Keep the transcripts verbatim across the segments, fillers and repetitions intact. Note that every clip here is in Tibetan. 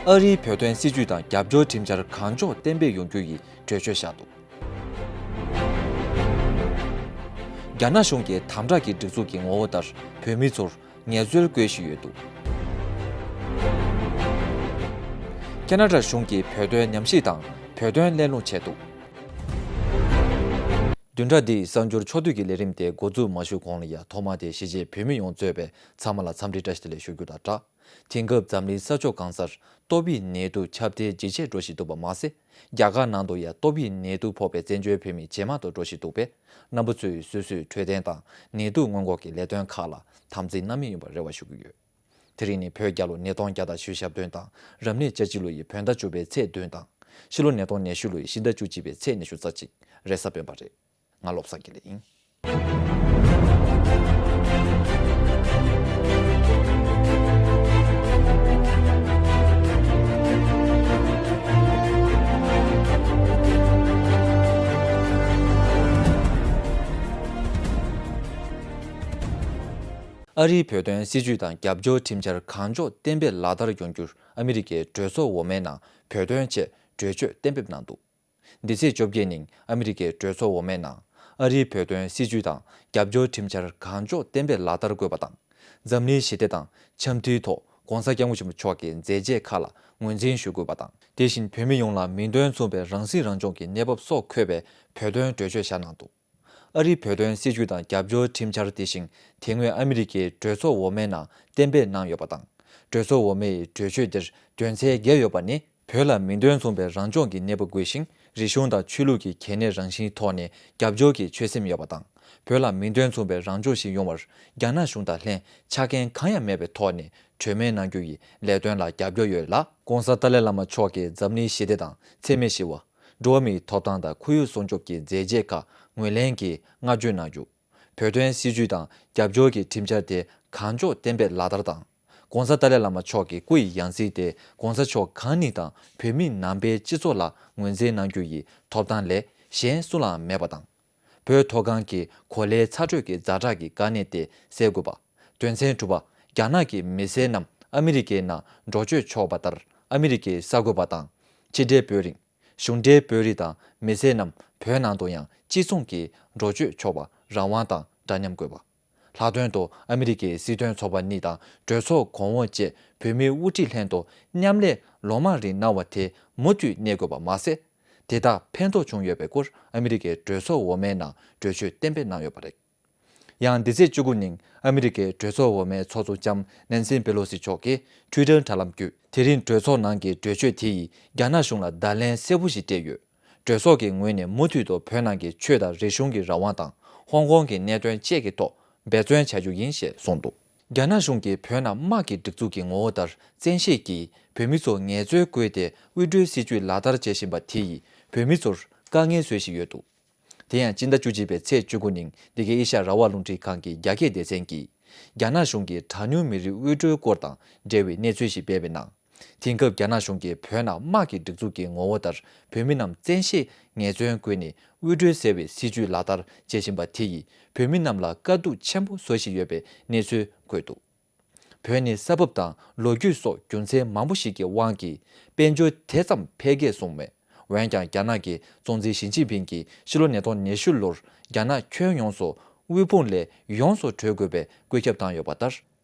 ཨ་རིའི་བོད་དོན་སྲིད་བྱུས་དང་རྒྱབ་སྐྱོར་ཁྲིམས་འཆར་གང་མགྱོགས་གཏན་འབེབས་ཡོང་རྒྱུ་ཡི་གྲོས་ཆོད་བཞག་འདུག་རྒྱ་ནག་གཞུང་གིས་དམ་དྲག་གི་སྒྲིག་འཛུགས་ཀྱི་ངོ་བོ་ལྟར་བོད་མི་ཚོར་ངལ་རྩོལ་བཀོལ་བཞིན་ཡོད་འདུག་ཁ་ན་ཌ་གཞུང་གིས་བོད་དོན་ཉམས་ཞིབ་དང་བོད་དོན་གླེང་སློང་བྱས་འདུག་བདུན་ཕྲག་འདིའི་གསར་འགྱུར་ཕྱོགས་བསྡུས་ཀྱི་ལས་རིམ་དེ་འགོ་འཛུགས་མ་ཞུས་གོང་ལ་ཡ་ཐོག་མ་དེ་གཞིས་བྱེས་བོད་མི་ཡོངས་གཙོས་པའི་ཚང་མ་ལ་འཚམས་འདྲི་བཀྲ་ཤིས་བདེ་ལེགས་ཞུ་རྒྱུ་དང་སྦྲགས། དེང་སྐབས་འཛམ་གླིང་ས་ཕྱོགས་གང་སར་ཏོག་དབྱིབས་ནད་དུག་ཁྱབ་གདལ་ཇེ་ཆེར་འགྲོ་བཞིན་འདུག་པ་མ་ཟད། རྒྱ་གར་ནང་དུ་ཡང་ཏོག་དབྱིབས་ནད་དུག་ཕོག་པའི་བཙན་བྱོལ་བོད་མི་ཇེ་མང་དུ་འགྲོ་བཞིན་འདུག་པས། རྣམ་པ་ཚོས་སོ་སོའི་འཕྲོད་བསྟེན་དང་ནད་དུག་སྔོན་འགོག་གི་ལས་དོན་ཁག་ལ་དམ་འཛིན་གནང་མུས་ཡིན་པར་རེ་བ་ཞུ་གི་ཡོད། དེ་རིང་ནི་བོད་རྒྱལ་ལོ་ཉིས་སྟོང་བརྒྱ་དང་བཞི་བཅུ་ཞེ་བདུན་དང་། རབ་གནས་ལྕགས་བྱི་ལོ་ཡི་བོད་ཟླ་བཅུ་པའི་ཚེས་བདུན་དང་། ཕྱི་ལོ་ཉིས་སྟོང་ཉི་ཤུ་ལོ་ཡི་ཕྱི་ཟླ་བཅུ་གཅིག་པའི་ཚེས་ཉི་ཤུ་རྩ་གཅིག་རེས་གཟའ་སྤེན་པ་རེད། ང་བློ་བཟང་དགེ་ལེགས་ཡིན། ཨ་རིའི་བོད་དོན་སྲིད་བྱུས་དང་རྒྱབ་སྐྱོར་ཁྲིམས་འཆར་གང་མགྱོགས་གཏན་འབེབས་ལག་བསྟར་ཡོང་རྒྱུར་ཨ་མི་རི་ཀའི་གྲོས་ཚོགས་འོག་མའི་ནང་བོད་དོན་ཆེད་གྲོས་ཆོད་གཏན་འབེབས་གནང་འདུག་འདི་ཚེས་བཅོ་བརྒྱད་ཉིན་ཨ་མི་རི་ཀའི་གྲོས་ཚོགས་འོག་མའི་ནང་ཨ་རིའི་བོད་དོན་སྲིད་བྱུས་དང་རྒྱབ་སྐྱོར་ཁྲིམས་འཆར་གང་མགྱོགས་གཏན་འབེབས་ལག་བསྟར་དགོས་པ་དང་། འཛམ་གླིང་ཞི་བདེ་དང་འཆམ་མཐུན་ཐོག་༧གོང་ས་༧སྐྱབས་མགོན་ཆེན་པོ་མཆོག་གི་མཛད་རྗེས་ཁག་ལ་ངོས་འཛིན་ཞུ་དགོས་པ་དང་། དེ་བཞིན་བོད་མི་ཡོངས་ལ་མིང་དོན་མཚུངས་པའི་རང་སྲིད་རང་སྐྱོང་གི་གནས་བབ་སོགས་འཁོད་པའི་བོད་དོན་གྲོས་ཆོད་བཞག་གནང་འདུག་ཨ་རིའི་བོད་དོན་སྲིད་བྱུས་དང་རྒྱབ་སྐྱོར་ཁྲིམས་འཆར་དེ་བཞིན་དེ་སྔོན་ཨ་མི་རི་ཀའི་གྲོས་ཚོགས་འོག་མའི་ནང་གཏན་འབེབས་གནང་ཡོད་པ་དང་། གྲོས་ཚོགས་འོག་མའི་གྲོས་ཆོད་འདིར་དོན་ཚན་བརྒྱད་ཡོད་པ་ནི། བོད་ལ་མིང་དོན་མཚུངས་པའི་རང་སྐྱོང་གི་གནས་བབ་དགོས་ཤིང་། རིག་གཞུང་དང་ཆོས་ལུགས་ཀྱི་གལ་གནད་རང་བཞིན་ཐོག་ནས་རྒྱབ་སྐྱོར་གྱི་ཆོད་སེམས་ཡོད་པ་དང་། བོད་ལ་མིང་དོན་མཚུངས་པའི་རང་སྐྱོང་ཞིག་ཡོང་བར་རྒྱ་ནག་གཞུང་དང་ལྷན་ཆ་རྐྱེན་གང་ཡང་མེད་པའི་ཐོག་ནས་གྲོས་མོལ་གནང་རྒྱུ་ཡི་ལས་དོན་ལ་རྒྱབ་སྐྱོར་ཡོད་ལ། ༸གོང་ས་ཏཱ་ལའི་བླ་མ་མཆོག་གིས་འཛམ་གླིང་ཞི་བདེ་དང་འཚེ་མེད་ཞི་བ། འགྲོ་བ་མིའི་ཐོབ་ཐང་དང་ཁོར་ཡུག་སྲུང་སྐྱོབ་ཀྱི་མཛད་རྗེས་ཁག་ངོས་ལེན་གྱིས་བསྔགས་བརྗོད་གནང་རྒྱུ། བོད་དོན་སྲིད་བྱུས་དང་རྒྱབ་སྐྱོར་གྱི་ཁྲིམས་འཆར་དེ་གང་མགྱོགས་གཏན་འབེབས་ལག་བསྟར་དང་། ༸གོང་ས་ཏཱ་ལའི་བླ་མ་མཆོག་གི་སྐུ་ཡི་ཡང་སྲིད་དེ་༸གོང་ས་མཆོག་གང་ཉིད་དང་བོད་མི་ནང་པའི་སྤྱི་ཚོགས་ལ་ངོས་འཛིན་གནང་རྒྱུ་ཡི་ཐོབ་ཐང་ལས་གཞན་སུ་ལའང་མེད་པ་དང་། བོད་མཐོ་སྒང་གི་གོ་ལའི་ཚ་དྲོད་ཀྱི་ཛ་དྲག་གི་དཀའ་གནད་དེ་སེལ་དགོས་པ། དོན་ཚན་དྲུག་པ། རྒྱ་ནག་གི་མི་སེར་རྣམས་ཨ་མི་རི་ཀའི་ནང་འགྲོ་སྐྱོད་ཆོག་པ་ལྟར་ཨ་མི་རི་ཀའི་གསར་འགོད་པ་དང་། ཕྱི་འབྲེལ་བོད་རིགས། གཞུང་འབྲེལ་བོད་རིགས་དང་མི་སེར་རྣམས་བོད་ནང་དུ་ཡང་གཅིག་མཚུངས་ཀྱི་འགྲོ་སྐྱོད་ཆོག་པ་རང་དབང་དང་འདྲ་མཉམ་དགོས་པ། ལྷག་དོན་དུ་ཨ་མི་རི་ཀའི་སྲིད་དོན་ཚོགས་པ་གཉིས་དང་གྲོས་ཚོགས་གོང་འོག་བཅས་བོད་མིའི་དབུ་ཁྲིད་ལྷན་དུ་མཉམ་ལས་ལོ་མང་རིང་གནང་བ་དེ་མུ་མཐུད་གནས་དགོས་པ་མ་ཟད། དེ་དག་ཕན་ཐོགས་བྱུང་ཡོད་པའི་སྐོར་ཨ་མི་རི་ཀའི་གྲོས་ཚོགས་འོག་མའི་ནང་གྲོས་ཆོད་གཏན་འབེབས་གནང་ཡོད་པ་རེད། ཡང་འདི་ཚེས་བཅུ་དགུ་ཉིན་ཨ་མི་རི་ཀའི་གྲོས་ཚོགས་འོག་མའི་ཚོགས་གཙོ་ལྕམ་ནན་སི་པེ་ལོ་སི་མཆོག་གིས་ཊུའི་ཊར་དྲ་ལམ་བརྒྱུད། དེ་རིང་གྲོས་ཚོགས་ནང་གི་གྲོས་ཆོད་དེ་ཡིས་རྒྱ་ནག་གཞུང་ལ་བརྡ་ལན་གསལ་པོ་ཞིག་སྤྲད་ཡོད། གྲོས་ཚོགས་ཀྱི་ངོས་ནས་མུ་མཐུད་དུ་བོད་ནང་གི་ཆོས་དང་རིག་གཞུང་གི་རང་དབང་དང་ཧོང་ཀོང་གི་གནད་དོན་བཅས་ཀྱི་ཐོག་འབད་བརྩོན་བྱ་རྒྱུ་ཡིན་ཞེས་གསུངས་འདུག་རྒྱ་ནག་གཞུང་གིས་བོད་ནང་དམག་གི་སྒྲིག་འཛུགས་ཀྱི་ངོ་བོ་ལྟར་བཙན་ཤེད་ཀྱིས་བོད་མི་ཚོ་ངལ་རྩོལ་བཀོལ་ཏེ་དབུལ་སྒྲོལ་སྲིད་ཇུས་ལག་བསྟར་བྱེད་བཞིན་པ་དེ་ཡིས་བོད་མི་ཚོར་དཀའ་ངལ་བཟོ་བཞིན་ཡོད་འདུག་དེ་ཡང་སྤྱི་ཟླ་བཅུ་གཅིག་པའི་ཚེས་བཅུ་དགུ་ཉིན་འདི་གའི་ཨེ་ཤ་ཡ་རང་དབང་རླུང་འཕྲིན་ཁང་གི་རྒྱ་སྐད་སྡེ་ཚན་གྱིས་རྒྱ་ནག་གཞུང་གིས་གྲངས་ཉུང་མི་རིགས་དབུལ་སྒྲོལ་སྐོར་དང་འབྲེལ་བའི་གནས་ཚུལ་ཞིག་སྤེལ་བའི་ནང་། དེང་སྐབས་རྒྱ་ནག་གཞུང་གིས་བོད་ནང་དམག་གི་སྒྲིག་འཛུགས་ཀྱི་ངོ་བོ་ལྟར་བོད་མི་རྣམས་བཙན་ཤེད་ངལ་རྩོལ་བཀོལ་ནས་དབུལ་སྒྲོལ་ཟེར་བའི་སྲིད་ཇུས་ལག་བསྟར་བྱེད་བཞིན་པ་དེ་ཡིས་བོད་མི་རྣམས་ལ་དཀའ་སྡུག་ཆེན་པོ་བཟོ་བཞིན་ཡོད་པའི་གནས་ཚུལ་འཁོད་འདུག་བོད་ནི་ས་བབ་དང་ལོ་རྒྱུས་སོགས་རྒྱུ་མཚན་མང་པོ་ཞིག་གི་དབང་གིས་དཔལ་འབྱོར་དེ་ཙམ་འཕེལ་རྒྱས་སོང་མེད། འོན་ཀྱང་རྒྱ་ནག་གི་གཙོ་འཛིན་ཞི་ཅིན་ཕིང་གིས་ཕྱི་ལོ་ཉིས་སྟོང་ཉི་ཤུ་ལོར་རྒྱ་ནག་ཁྱོན་ཡོངས་སུ་དབུལ་ཕོངས་ལས་ཡོངས་སུ་གྲོལ་དགོས་པའི་བཀོད་ཁྱབ་བཏང་ཡོད་པ་ལྟར།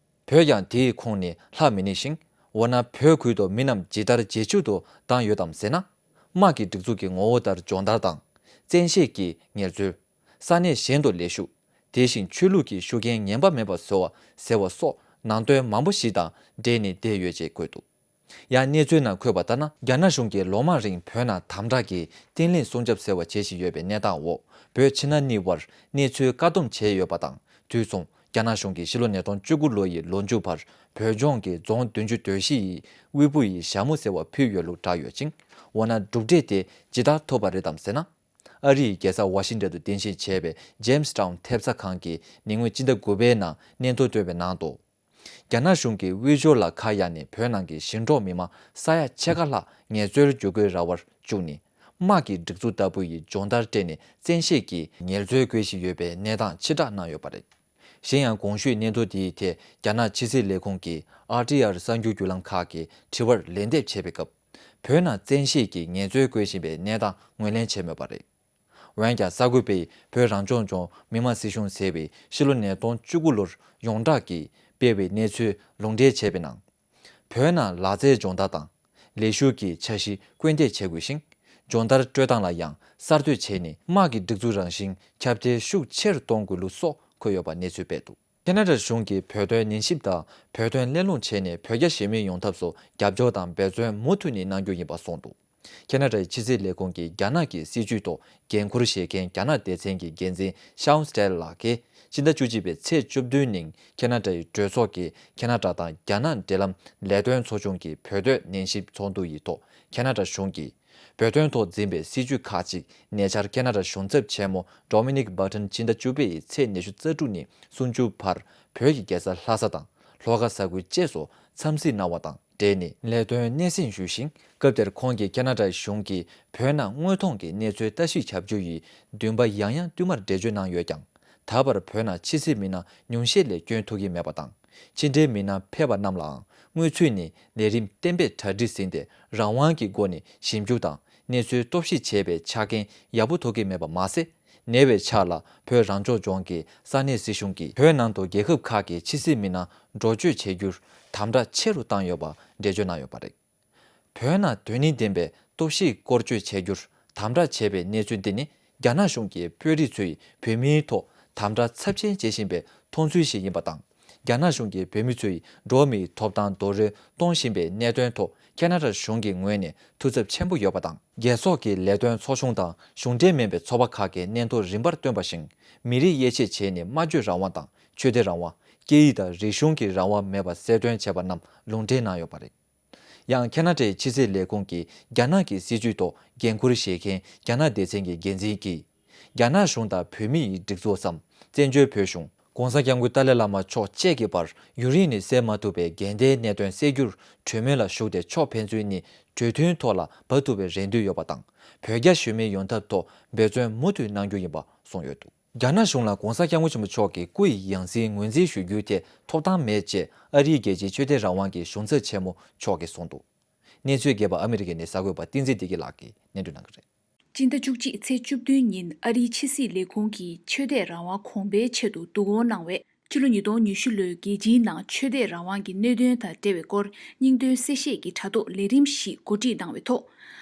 བོད་ཀྱང་དེའི་ཁོངས་ནས་ལྷག་མི་ནུས་ཤིང་། འོ་ན་བོད་ཁུལ་དུ་མི་རྣམས་ཇི་ལྟར་ཇེ་ཕྱུག་ཏུ་བཏང་ཡོད་དམ་ཟེར་ན། དམག་གི་སྒྲིག་འཛུགས་ཀྱི་ངོ་བོ་ལྟར་སྦྱོང་བརྡར་དང་། བཙན་ཤེད་ཀྱིས་ངལ་རྩོལ། ས་གནས་གཞན་དུ་ལས་ཞུགས། དེ་བཞིན་ཆོས་ལུགས་ཀྱི་ཤུགས་རྐྱེན་ངན་པ་མེད་པར་བཟོ་བ་ཟེར་བ་སོགས་ནང་དོན་མང་པོ་ཞིག་དང་འབྲེལ་ནས་བསྡད་ཡོད་ཅེས་བཀོད་འདུག་ཡང་གནས་ཚུལ་ནང་འཁོད་པ་ལྟར་ན། རྒྱ་ནག་གཞུང་གིས་ལོ་མང་རིང་བོད་ནང་དམ་དྲག་གིས་བརྟན་ལྷིང་སྲུང་སྐྱོབ་ཟེར་བ་བྱེད་བཞིན་ཡོད་པའི་གནས་སྟངས་འོག་བོད་ཕྱི་ནང་གཉིས་བར་གནས་ཚུལ་བཀག་སྡོམ་བྱས་ཡོད་པ་དང་། དུས་མཚུངས། རྒྱ་ནག་གཞུང་གིས་ཕྱི་ལོ་ཉིས་སྟོང་བཅུ་དགུ་ལོ་ཡི་ལོ་མཇུག་བར་བོད་ལྗོངས་ཀྱི་རྫོང་བདུན་ཅུ་དོན་བཞི་ཡི་དབུལ་པོ་ཡི་ཞྭ་མོ་ཟེར་བ་ཕུལ་ཡོད་ལུགས་བསྒྲགས་ཡོད་ཅིང་། འོ་ན་གྲུབ་འབྲས་དེ་ཇི་ལྟར་ཐོབ་པ་རེད་དམ་ཟེར་ན། ཨ་རིའི་རྒྱལ་ས་ཝ་ཤིང་ཏན་དུ་རྟེན་གཞི་བྱས་པའི་ཇེམ་སི་ཊའུན་ཐེབས་རྩ་ཁང་གིས་ཉེ་སྔོན་སྤྱི་ཟླ་དགུ་པའི་ནང་སྙན་ཐོ་བཏོན་པའི་ནང་དུ། རྒྱ་ནག་གཞུང་གིས་དབུལ་ཕྱུག་ལ་ཁ་གཡར་ནས་བོད་ནང་གི་ཞིང་འབྲོག་མི་མང་ས་ཡ་ཕྱེད་ཀ་ལྷག་ངལ་རྩོལ་བྱེད་སྒོའི་ར་བར་བཅུག་ནས། དམག་གི་སྒྲིག་འཛུགས་ལྟ་བུ་ཡི་སྦྱོང་བརྡར་སྤྲད་ནས་བཙན་ཤེད་ཀྱིས་ངལ་རྩོལ་བཀོལ་བཞིན་ཡོད་པའི་གནས་སྟངས་ཕྱིར་བསྒྲགས་གནང་ཡོད་པ་རེད། གཞན་ཡང་གོང་ཞུས་སྙན་ཐོ་དེའི་ཐད་རྒྱ་ནག་ཕྱི་སྲིད་ལས་ཁུངས་ཀྱིས་ཨར་ཊི་ཨར་གསར་འགྱུར་བརྒྱུད་ལམ་ཁག་གི་དྲི་བར་ལན་འདེབས་བྱས་པའི་སྐབས། བོད་ནང་བཙན་ཤེད་ཀྱིས་ངལ་རྩོལ་བཀོལ་བཞིན་པའི་གནས་སྟངས་ངོས་ལེན་བྱས་མེད་པ་རེད། འོན་ཀྱང་གསར་འགོད་པས་བོད་རང་སྐྱོང་ལྗོངས་མི་དམངས་སྲིད་གཞུང་ཟེར་བའི་ཕྱི་ལོ་ཉིས་སྟོང་བཅུ་དགུ་ལོར་ཡོངས་གྲགས་ཀྱིས་སྤེལ་བའི་གནས་ཚུལ་ལུང་འདྲེན་བྱས་པའི་ནང་། བོད་ནང་ལག་རྩལ་སྦྱོང་བརྡར་དང་ལས་ཞུགས་ཀྱི་འཆར་གཞི་སྐུལ་འདེད་བྱེད་དགོས་ཤིང་། སྦྱོང་བརྡར་སྤྲོད་སྟངས་ལ་ཡང་གསར་གཏོད་བྱས་ནས་དམག་གི་སྒྲིག་འཛུགས་རང་བཞིན་ཁྱབ་གདལ་ཤུགས་ཆེ་རུ་གཏོང་དགོས་ལུགས་སོགས་འཁོད་ཡོད་པ་གནས་ཚུལ་སྤེལ་འདུག་ཁེ་ན་ཌ་གཞུང་གིས་བོད་དོན་ཉན་ཞིབ་དང་བོད་དོན་གླེང་སློང་བྱས་ནས་བོད་རྒྱ་ཞི་མོལ་ཡོང་ཐབས་སུ་རྒྱབ་སྐྱོར་དང་འབད་བརྩོན་མུ་མཐུད་ནས་གནང་རྒྱུ་ཡིན་པ་གསུངས་འདུག་ཁེ་ན་ཌའི་ཕྱི་སྲིད་ལས་ཁུངས་ཀྱིས་རྒྱ་ནག་གི་སྲིད་བྱུས་ཐོག་འགན་འཁུར་བཞེས་མཁན་རྒྱ་ནག་སྡེ་ཚན་གྱི་འགན་འཛིན་ཤའོ་སི་ཏྲེལ་ལགས་ཀྱིས་ཕྱི་ཟླ་བཅུ་གཅིག་པའི་ཚེས་བཅུ་བདུན་ཉིན་ཁེ་ན་ཌའི་གྲོས་ཚོགས་ཀྱི་ཁེ་ན་ཌ་དང་རྒྱ་ནག་འབྲེལ་ལམ་ལས་དོན་ཚོགས་ཆུང་གི་བོད་དོན་ཉན་ཞིབ་ཚོགས་འདུ་ཡི་ཐོག་ཁེ་ན་ཌ་གཞུང་གིས་བོད་དོན་ཐོག་འཛིན་པའི་སྲིད་བྱུས་ཁག་ཅིག་ཉེ་ཆར་ཁེ་ན་ཌ་གཞུང་ཚབ་ཆེན་མོ་Dominic Burton ཕྱི་ཟླ་བཅུ་པའི་ཚེས་ཉི་ཤུ་རྩ་དྲུག་ཉིན་གསུམ་བཅུ་བར་བོད་ཀྱི་རྒྱལ་ས་ལྷ་ས་དང་ལྷོ་ཁ་ས་ཁུལ་བཅས་སུ་འཚམས་གཟིགས་གནང་བ་དང་འབྲེལ་ནས་ལས་དོན་སྣེ་ཟིན་ཞུས་ཤིང་། སྐབས་དེར་ཁོང་གིས་ཁེ་ན་ཌའི་གཞུང་གིས་བོད་ནང་དངོས་མཐོང་གི་གནས་ཚུལ་ལྟ་ཞིབ་བྱ་རྒྱུ་ཡི་འདུན་པ་ཡང་ཡང་བསྟུད་མར་འགྲེལ་བརྗོད་གནང་ཡོད་ཀྱང་། ད་བར་བོད་ནང་ཕྱི་སྲིད་མི་སྣ་ཉུང་ཤས་ལས་བསྐྱོན་ཐུབ་ཀྱི་མེད་པ་དང་། ཕྱི་འབྲེལ་མི་སྣ་ཕེབས་པ་རྣམས་ལའང་དངོས་ཚུད་ནས་ལས་རིམ་གཏན་འབེབས་གྲ་སྒྲིག་ཟིན་ཏེ་རང་དབང་གི་སྒོ་ནས་ཞིབ་འཇུག་དང་གནས་ཚུལ་རྟོག་ཞིབ་བྱེད་པའི་ཆ་རྐྱེན་ཡག་པོ་ཐོབ་ཀྱི་མེད་པ་མ་ཟད། ཉེ་བའི་ཆར་ལ་བོད་རང་སྐྱོང་ལྗོངས་ཀྱི་ས་གནས་སྲིད་གཞུང་གིས་བོད་ནང་དུ་རྒྱལ་ཁབ་ཁག་གི་ཕྱི་སྲིད་མི་སྣ་འགྲོ་སྐྱོད་བྱེད་རྒྱུར་དམ་དྲག་ཆེ་རུ་བཏང་ཡོད་པ་འགྲེལ་བརྗོད་གནང་ཡོད་པ་རེད། བོད་ནང་དོན་སྙིང་ལྡན་པའི་སྟོབས་ཤུགས་སྐོར་སྐྱོད་བྱེད་རྒྱུར་དམ་དྲག་བྱས་པའི་གནས་ཚུལ་འདི་ནི་རྒྱ་ནག་གཞུང་གིས་དཔོན་རིགས་ཚོས་བོད་མིའི་ཐོག་དམ་དྲག་ཚབས་ཆེན་བྱེད་བཞིན་པའི་མཐོང་ཚུལ་ཞིག་ཡིན་པ་དང་། རྒྱ་ནག་གཞུང་གིས་བོད་མི་ཚོའི་འགྲོ་བ་མིའི་ཐོབ་ཐང་རྡོག་རོལ་གཏོང་བཞིན་པའི་གནད་དོན་ཐོག་ཁེ་ན་ཌ་གཞུང་གི་ངོས་ནས་ཐུགས་འཚབ་ཆེན་པོ་ཡོད་པ་དང་། རྒྱལ་ཚོགས་ཀྱི་ལས་དོན་ཚོགས་ཆུང་དང་གཞུང་འབྲེལ་མིན་པའི་ཚོགས་པ་ཁག་གིས་སྙན་ཐོ་རིམ་པར་བཏོན་པ་བཞིན། མི་རིགས་དབྱེ་འབྱེད་བྱས་ནས་སྨྲ་བརྗོད་རང་དབང་དང་ཆོས་དད་རང་དབང་། སྐད་ཡིག་དང་རིག་གཞུང་གི་རང་དབང་མེད་པ་གསལ་སྟོན་བྱས་པ་རྣམས་ལུང་འདྲེན་གནང་ཡོད་པ་རེད། ཡང་ཁེ་ན་ཌའི་ཕྱི་སྲིད་ལས་ཁུངས་ཀྱིས་རྒྱ་ནག་གི་སྲིད་བྱུས་ཐོག་འགན་འཁུར་བཞེས་མཁན་རྒྱ་ནག་སྡེ་ཚན་གྱི་འགན་འཛིན་གྱིས། རྒྱ་ནག་གཞུང་དང་བོད་མིའི་སྒྲིག་འཛུགས་སམ། བཙན་བྱོལ་བོད་གཞུང་། ༸གོང་ས་༸སྐྱབས་མགོན་ཏཱ་ལའི་བླ་མ་མཆོག་བཅས་ཀྱི་བར་ཡུན་རིང་ནས་སེལ་མ་ཐུབ་པའི་འགལ་ཟླའི་གནད་དོན་སེལ་རྒྱུར་གྲོས་མོལ་ལ་ཞུགས་ཏེ་ཕྱོགས་ཕན་ཚུན་གཉིས་གྲོས་མཐུན་ཐོག་ལ་བབས་ཐུབ་པའི་རེ་འདུན་ཡོད་པ་དང་། བོད་རྒྱ་ཞི་མོལ་ཡོང་ཐབས་ཐོག་འབད་བརྩོན་མུ་མཐུད་གནང་རྒྱུ་ཡིན་པ་གསུངས་ཡོད་འདུག་རྒྱ་ནག་གཞུང་ལ་༸གོང་ས་༸སྐྱབས་མགོན་ཆེན་པོ་མཆོག་གི་སྐུ་ཡི་ཡང་སྲིད་ངོས་འཛིན་ཞུ་རྒྱུའི་ཐད་ཐོབ་ཐང་མེད་ཅེས་ཨ་རིའི་རྒྱལ་སྤྱིའི་ཆོས་དད་རང་དབང་གི་གཞུང་ཚབ་ཆེན་མོ་མཆོག་གིས་གསུངས་འདུག་གནས་ཚུལ་རྒྱས་པ་ཨ་མི་རི་ཀའི་ནས་གསར་འགོད་པ་བསྟན་འཛིན་བདེ་སྐྱིད་ལགས་ཀྱིས་སྙན་སྒྲོན་གནང་གི་རེད། སྤྱི་ཟླ་བཅུ་གཅིག་ཚེས་བཅུ་བདུན་ཉིན་ཨ་རིའི་ཕྱི་སྲིད་ལས་ཁུངས་ཀྱིས་ཆོས་དད་རང་དབང་གོང་འཕེལ་ཆེད་དུ་བསྡུ་སྐོང་གནང་བའི་ཕྱི་ལོ་ཉིས་སྟོང་ཉི་ཤུ་ལོའི་རྒྱལ་སྤྱིའི་ནང་ཆོས་དད་རང་དབང་གི་གནད་དོན་དང་འབྲེལ་བའི་སྐོར་སྙིང་དོན་གསལ་བཤད་ཀྱི་དྲ་ཐོག་ལས་རིམ་ཞིག་གོ་སྒྲིག་གནང་བའི་ཐོག་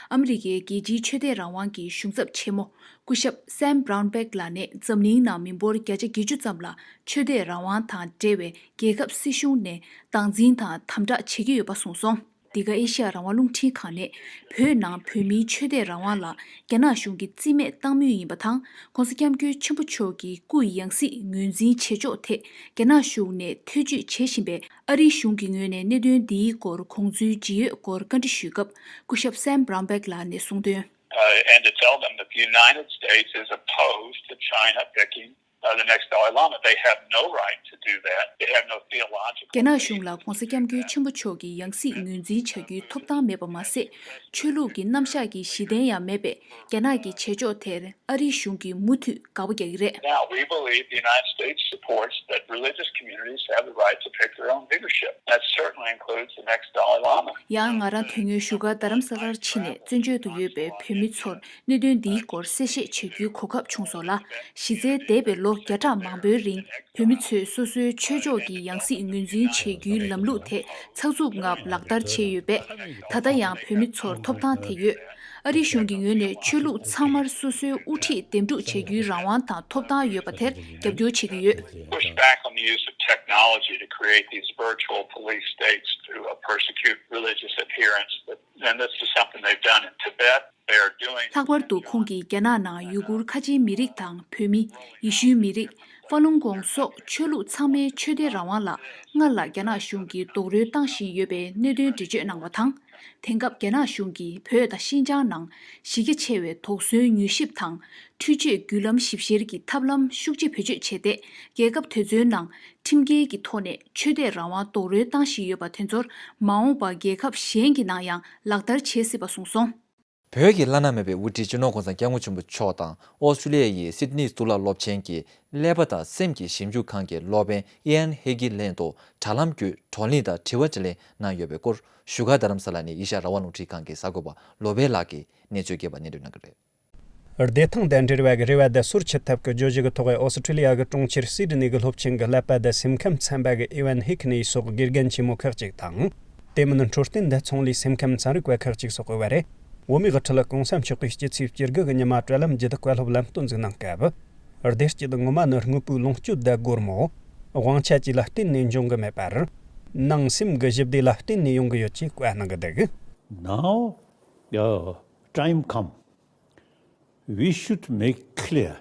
ཨ་མི་རི་ཀའི་རྒྱལ་སྤྱིའི་ཆོས་དད་རང་དབང་གི་གཞུང་ཚབ་ཆེན་མོ་སྐུ་ཞབས་Sam Brownback ལགས་ནས་འཛམ་གླིང་ནང་མི་འབོར་བརྒྱ་ཆ་བརྒྱད་ཅུ་ཙམ་ལ་ཆོས་དད་རང་དབང་དང་འབྲེལ་བའི་རྒྱལ་ཁབ་སྲིད་གཞུང་ནས་སྟངས་འཛིན་དང་དམ་དྲག་བྱེད་ཀྱི་ཡོད་པ་གསུངས་སོང་། འདི་ག་ཨེ་ཤ་ཡ་རང་དབང་རླུང་འཕྲིན་ཁང་ནས་བོད་ནང་བོད་མིའི་ཆོས་དད་རང་དབང་ལ་རྒྱ་ནག་གཞུང་གིས་རྩིས་མེད་བཏང་མུས་ཡིན་པ་དང་། ༸གོང་ས་༸སྐྱབས་མགོན་ཆེན་པོ་མཆོག་གི་སྐུ་ཡི་ཡང་སྲིད་ངོས་འཛིན་བྱེད་ཕྱོགས་ཐད་རྒྱ་ནག་གཞུང་ནས་ཐེ་བྱུས་བྱེད་བཞིན་པའི་ཨ་རིའི་གཞུང་གི་ངོས་ནས་གནད་དོན་འདིའི་སྐོར་གོང་ཚུལ་ཇི་ཡོད་སྐོར་བཀའ་འདྲི་ཞུས་སྐབས་སྐུ་ཞབས་Sam Brownback ལགས་ནས་གསུངས་དོན། Uh, and to tell them that the United States is opposed to China picking uh, the next Dalai Lama. They have no right to do that. They have no theological རྒྱ་ནག་གཞུང་ལ་༸གོང་ས་༸སྐྱབས་མགོན་ཆེན་པོ་མཆོག་གི་ཡང་སྲིད་ངོས་འཛིན་བྱ་རྒྱུའི་ཐོབ་ཐང་མེད་པ་མ་ཟད། ཆོས་ལུགས་ཀྱི་རྣམ་གཞག་གི་གཞི་རྟེན་ཡང་མེད་པས། རྒྱ་ནག་གི་བྱེད་ཕྱོགས་དེར་ཨ་རིའི་གཞུང་གིས་མུ་མཐུད་དགག་པ་རྒྱག་གི་རེད། Now, we believe the United States supports that religious communities have the right to pick their own leadership. That certainly includes the next Dalai Lama. ཡང་ང་རང་དོན་དངོས་བཞུགས་སྒར་རྡ་རམ་ས་ལར་ཕྱིན་ནས་བཙན་བྱོལ་དུ་ཡོད་པའི་བོད་མི་ཚོར་གནད་དོན་འདིའི་སྐོར་གསལ་བཤད་བྱེད་རྒྱུའི་གོ་སྐབས་བྱུང་སོང་ལ། གཞི་རྩའི་འདས་པའི་ལོ་བརྒྱ་ཕྲག་མང་པོའི་རིང་བོད་མི་ཚོས་སོ་སོའི་ཆོས་ཕྱོགས་ཀྱི་ཡང་སྲིད་ངོས་འཛིན་བྱེད་རྒྱུའི་ལམ་ལུགས་དེ་ཚགས་ཚུད་ངང་ལག་བསྟར་བྱས་ཡོད་པས། ད་ལྟ་ཡང་བོད་མི་ཚོར་ཐོབ་ཐང་དེ་ཡོད། ཨ་རིའི་གཞུང་གི་ངོས་ནས་ཆོས་ལུགས་ཚང་མར་སོ་སོའི་དབུ་ཁྲིད་འདེམས་སྒྲུག་བྱེད་རྒྱུའི་རང་དབང་དང་ཐོབ་ཐང་ཡོད་པ་དེར་རྒྱབ་སྐྱོར་བྱེད་ཀྱི་ཡོད། Push back on the use of technology to create these virtual police states to uh, persecute religious adherents. And this is something they've done in Tibet. They are doing ལྷག་པར་དུ་ཁོང་གིས་རྒྱ་ནག་ནང་ཡུ་གུར་ཁ་ཆེའི་མི་རིགས་དང་བོད་མི། ཡེ་ཤུའི་མི་རིགས། ཧྥ་ལུང་གོང་སོགས་ཆོས་ལུགས་ཚང་མའི་ཆོས་དད་རང་དབང་ལ་སྔར་ལ་རྒྱ་ནག་གཞུང་གིས་རྡོག་རོལ་བཏང་བཞིན་ཡོད་པའི་གནད་དོན་འགྲེལ་བརྗོད་གནང་བ་དང་། དེང་སྐབས་རྒྱ་ནག་གཞུང་གིས་བོད་དང་ཤིན་ཅང་ནང་གཞི་རྒྱ་ཆེ་བའི་དོགས་ཟོན་མྱུལ་ཞིབ་དང་། འཕྲུལ་ཆས་བརྒྱུད་ལམ་ཞིབ་བཤེར་གྱི་ཐབས་ལམ་ཤུགས་ཆེ་བེད་སྤྱོད་བྱས་ཏེ། རྒྱལ་ཁབ་དེ་ཚོའི་ནང་ཁྲིམས་འགལ་གྱི་ཐོག་ནས་ཆོས་དད་རང་དབང་རྡོག་རོལ་བཏང་བཞིན་ཡོད་པ་དེ་ཚོར་མ་འོངས་པར་རྒྱལ་ཁབ་གཞན་གྱི་ནང་ཡང་ལག་བསྟར་བྱེད་སྲིད་པ་གསུངས་སོང་། བོད་ཀྱི་བླ་ན་མེད་པའི་དབུ་ཁྲིད་སྤྱི་ནོར་༸གོང་ས་༸སྐྱབས་མགོན་ཆེན་པོ་མཆོག་དང་ཨོ་སི་ཀྲི་ལི་ཡ་ཡི་སིད་ནི་གཙུག་ལག་སློབ་ཆེན་གྱི་ཀླད་པ་དང་སེམས་ཀྱི་ཞིབ་འཇུག་ཁང་གི་སློབ་དཔོན་ཨི་ཡན་ཧེ་གི་ལན་དུ་དྲ་ལམ་བརྒྱུད་བགྲོ་གླེང་དང་དྲི་བ་དྲིས་ལན་གནང་ཡོད་པའི་སྐོར། བཞུགས་སྒར་རྡ་རམ་ས་ལ་ནས་ཨེ་ཤ་ཡ་རང་དབང་རླུང་འཕྲིན་ཁང་གི་གསར་འགོད་པ་བློ་བྷེ་ལགས་ཀྱིས་གནས་ཚུལ་རྒྱས་པ་སྙན་སྒྲོན་གནང་གི་རེད། བདེ་ཐང་དང་འབྲེལ་བའི་རེ་བ་དེ་སོར་ཆུད་ཐབས་ཀྱི་བརྗོད་གཞི་གི་ཐོག་ཨོ་སི་ཀྲི་ལི་ཡ་གི་གྲོང་ཁྱེར་སིད་ནི་གི་སློབ་ཆེན་གྱི་ཀླད་པ་དང་སེམས་ཁམས་ཚན་པ་གི་ཨི་ཝན་ཧིག་ནི་སོགས་དགེ་རྒན་ཆེན་མོ་ཁག་ཅིག་དང་། དེ་མིན་འཕྲོད་བསྟེན་དང་ཚོང་ལས་སེམས་ཁམས་ཚན་རིག་པ་ཁག་ཅིག་སོགས་ཀྱི་བར་རེ། བོད་མིའི་དབུ་ཁྲིད་༸གོང་ས་མཆོག་གིས་སྤྱི་ཚེས་བཅུ་དགུ་གི་ཉི་མ་དྲ་ལམ་བརྒྱུད་བཀའ་སློབ་ལམ་སྟོན་ཟིག་གནང་སྐབས། བདེ་སྐྱིད་ངོ་མ་ནི་དངོས་པོའི་ལོངས་སྤྱོད་དང་སྒོར་མོ། དབང་ཆ་བཅས་ལ་བརྟེན་ནས་འབྱུང་གི་མེད་པར། ནང་སེམས་ཀྱི་ཞི་བདེ་ལ་བརྟེན་ནས་ཡོང་གི་ཡོད་ཅེས་བཀའ་གནང་གི་འདུག། Now, uh, time come. We should make clear,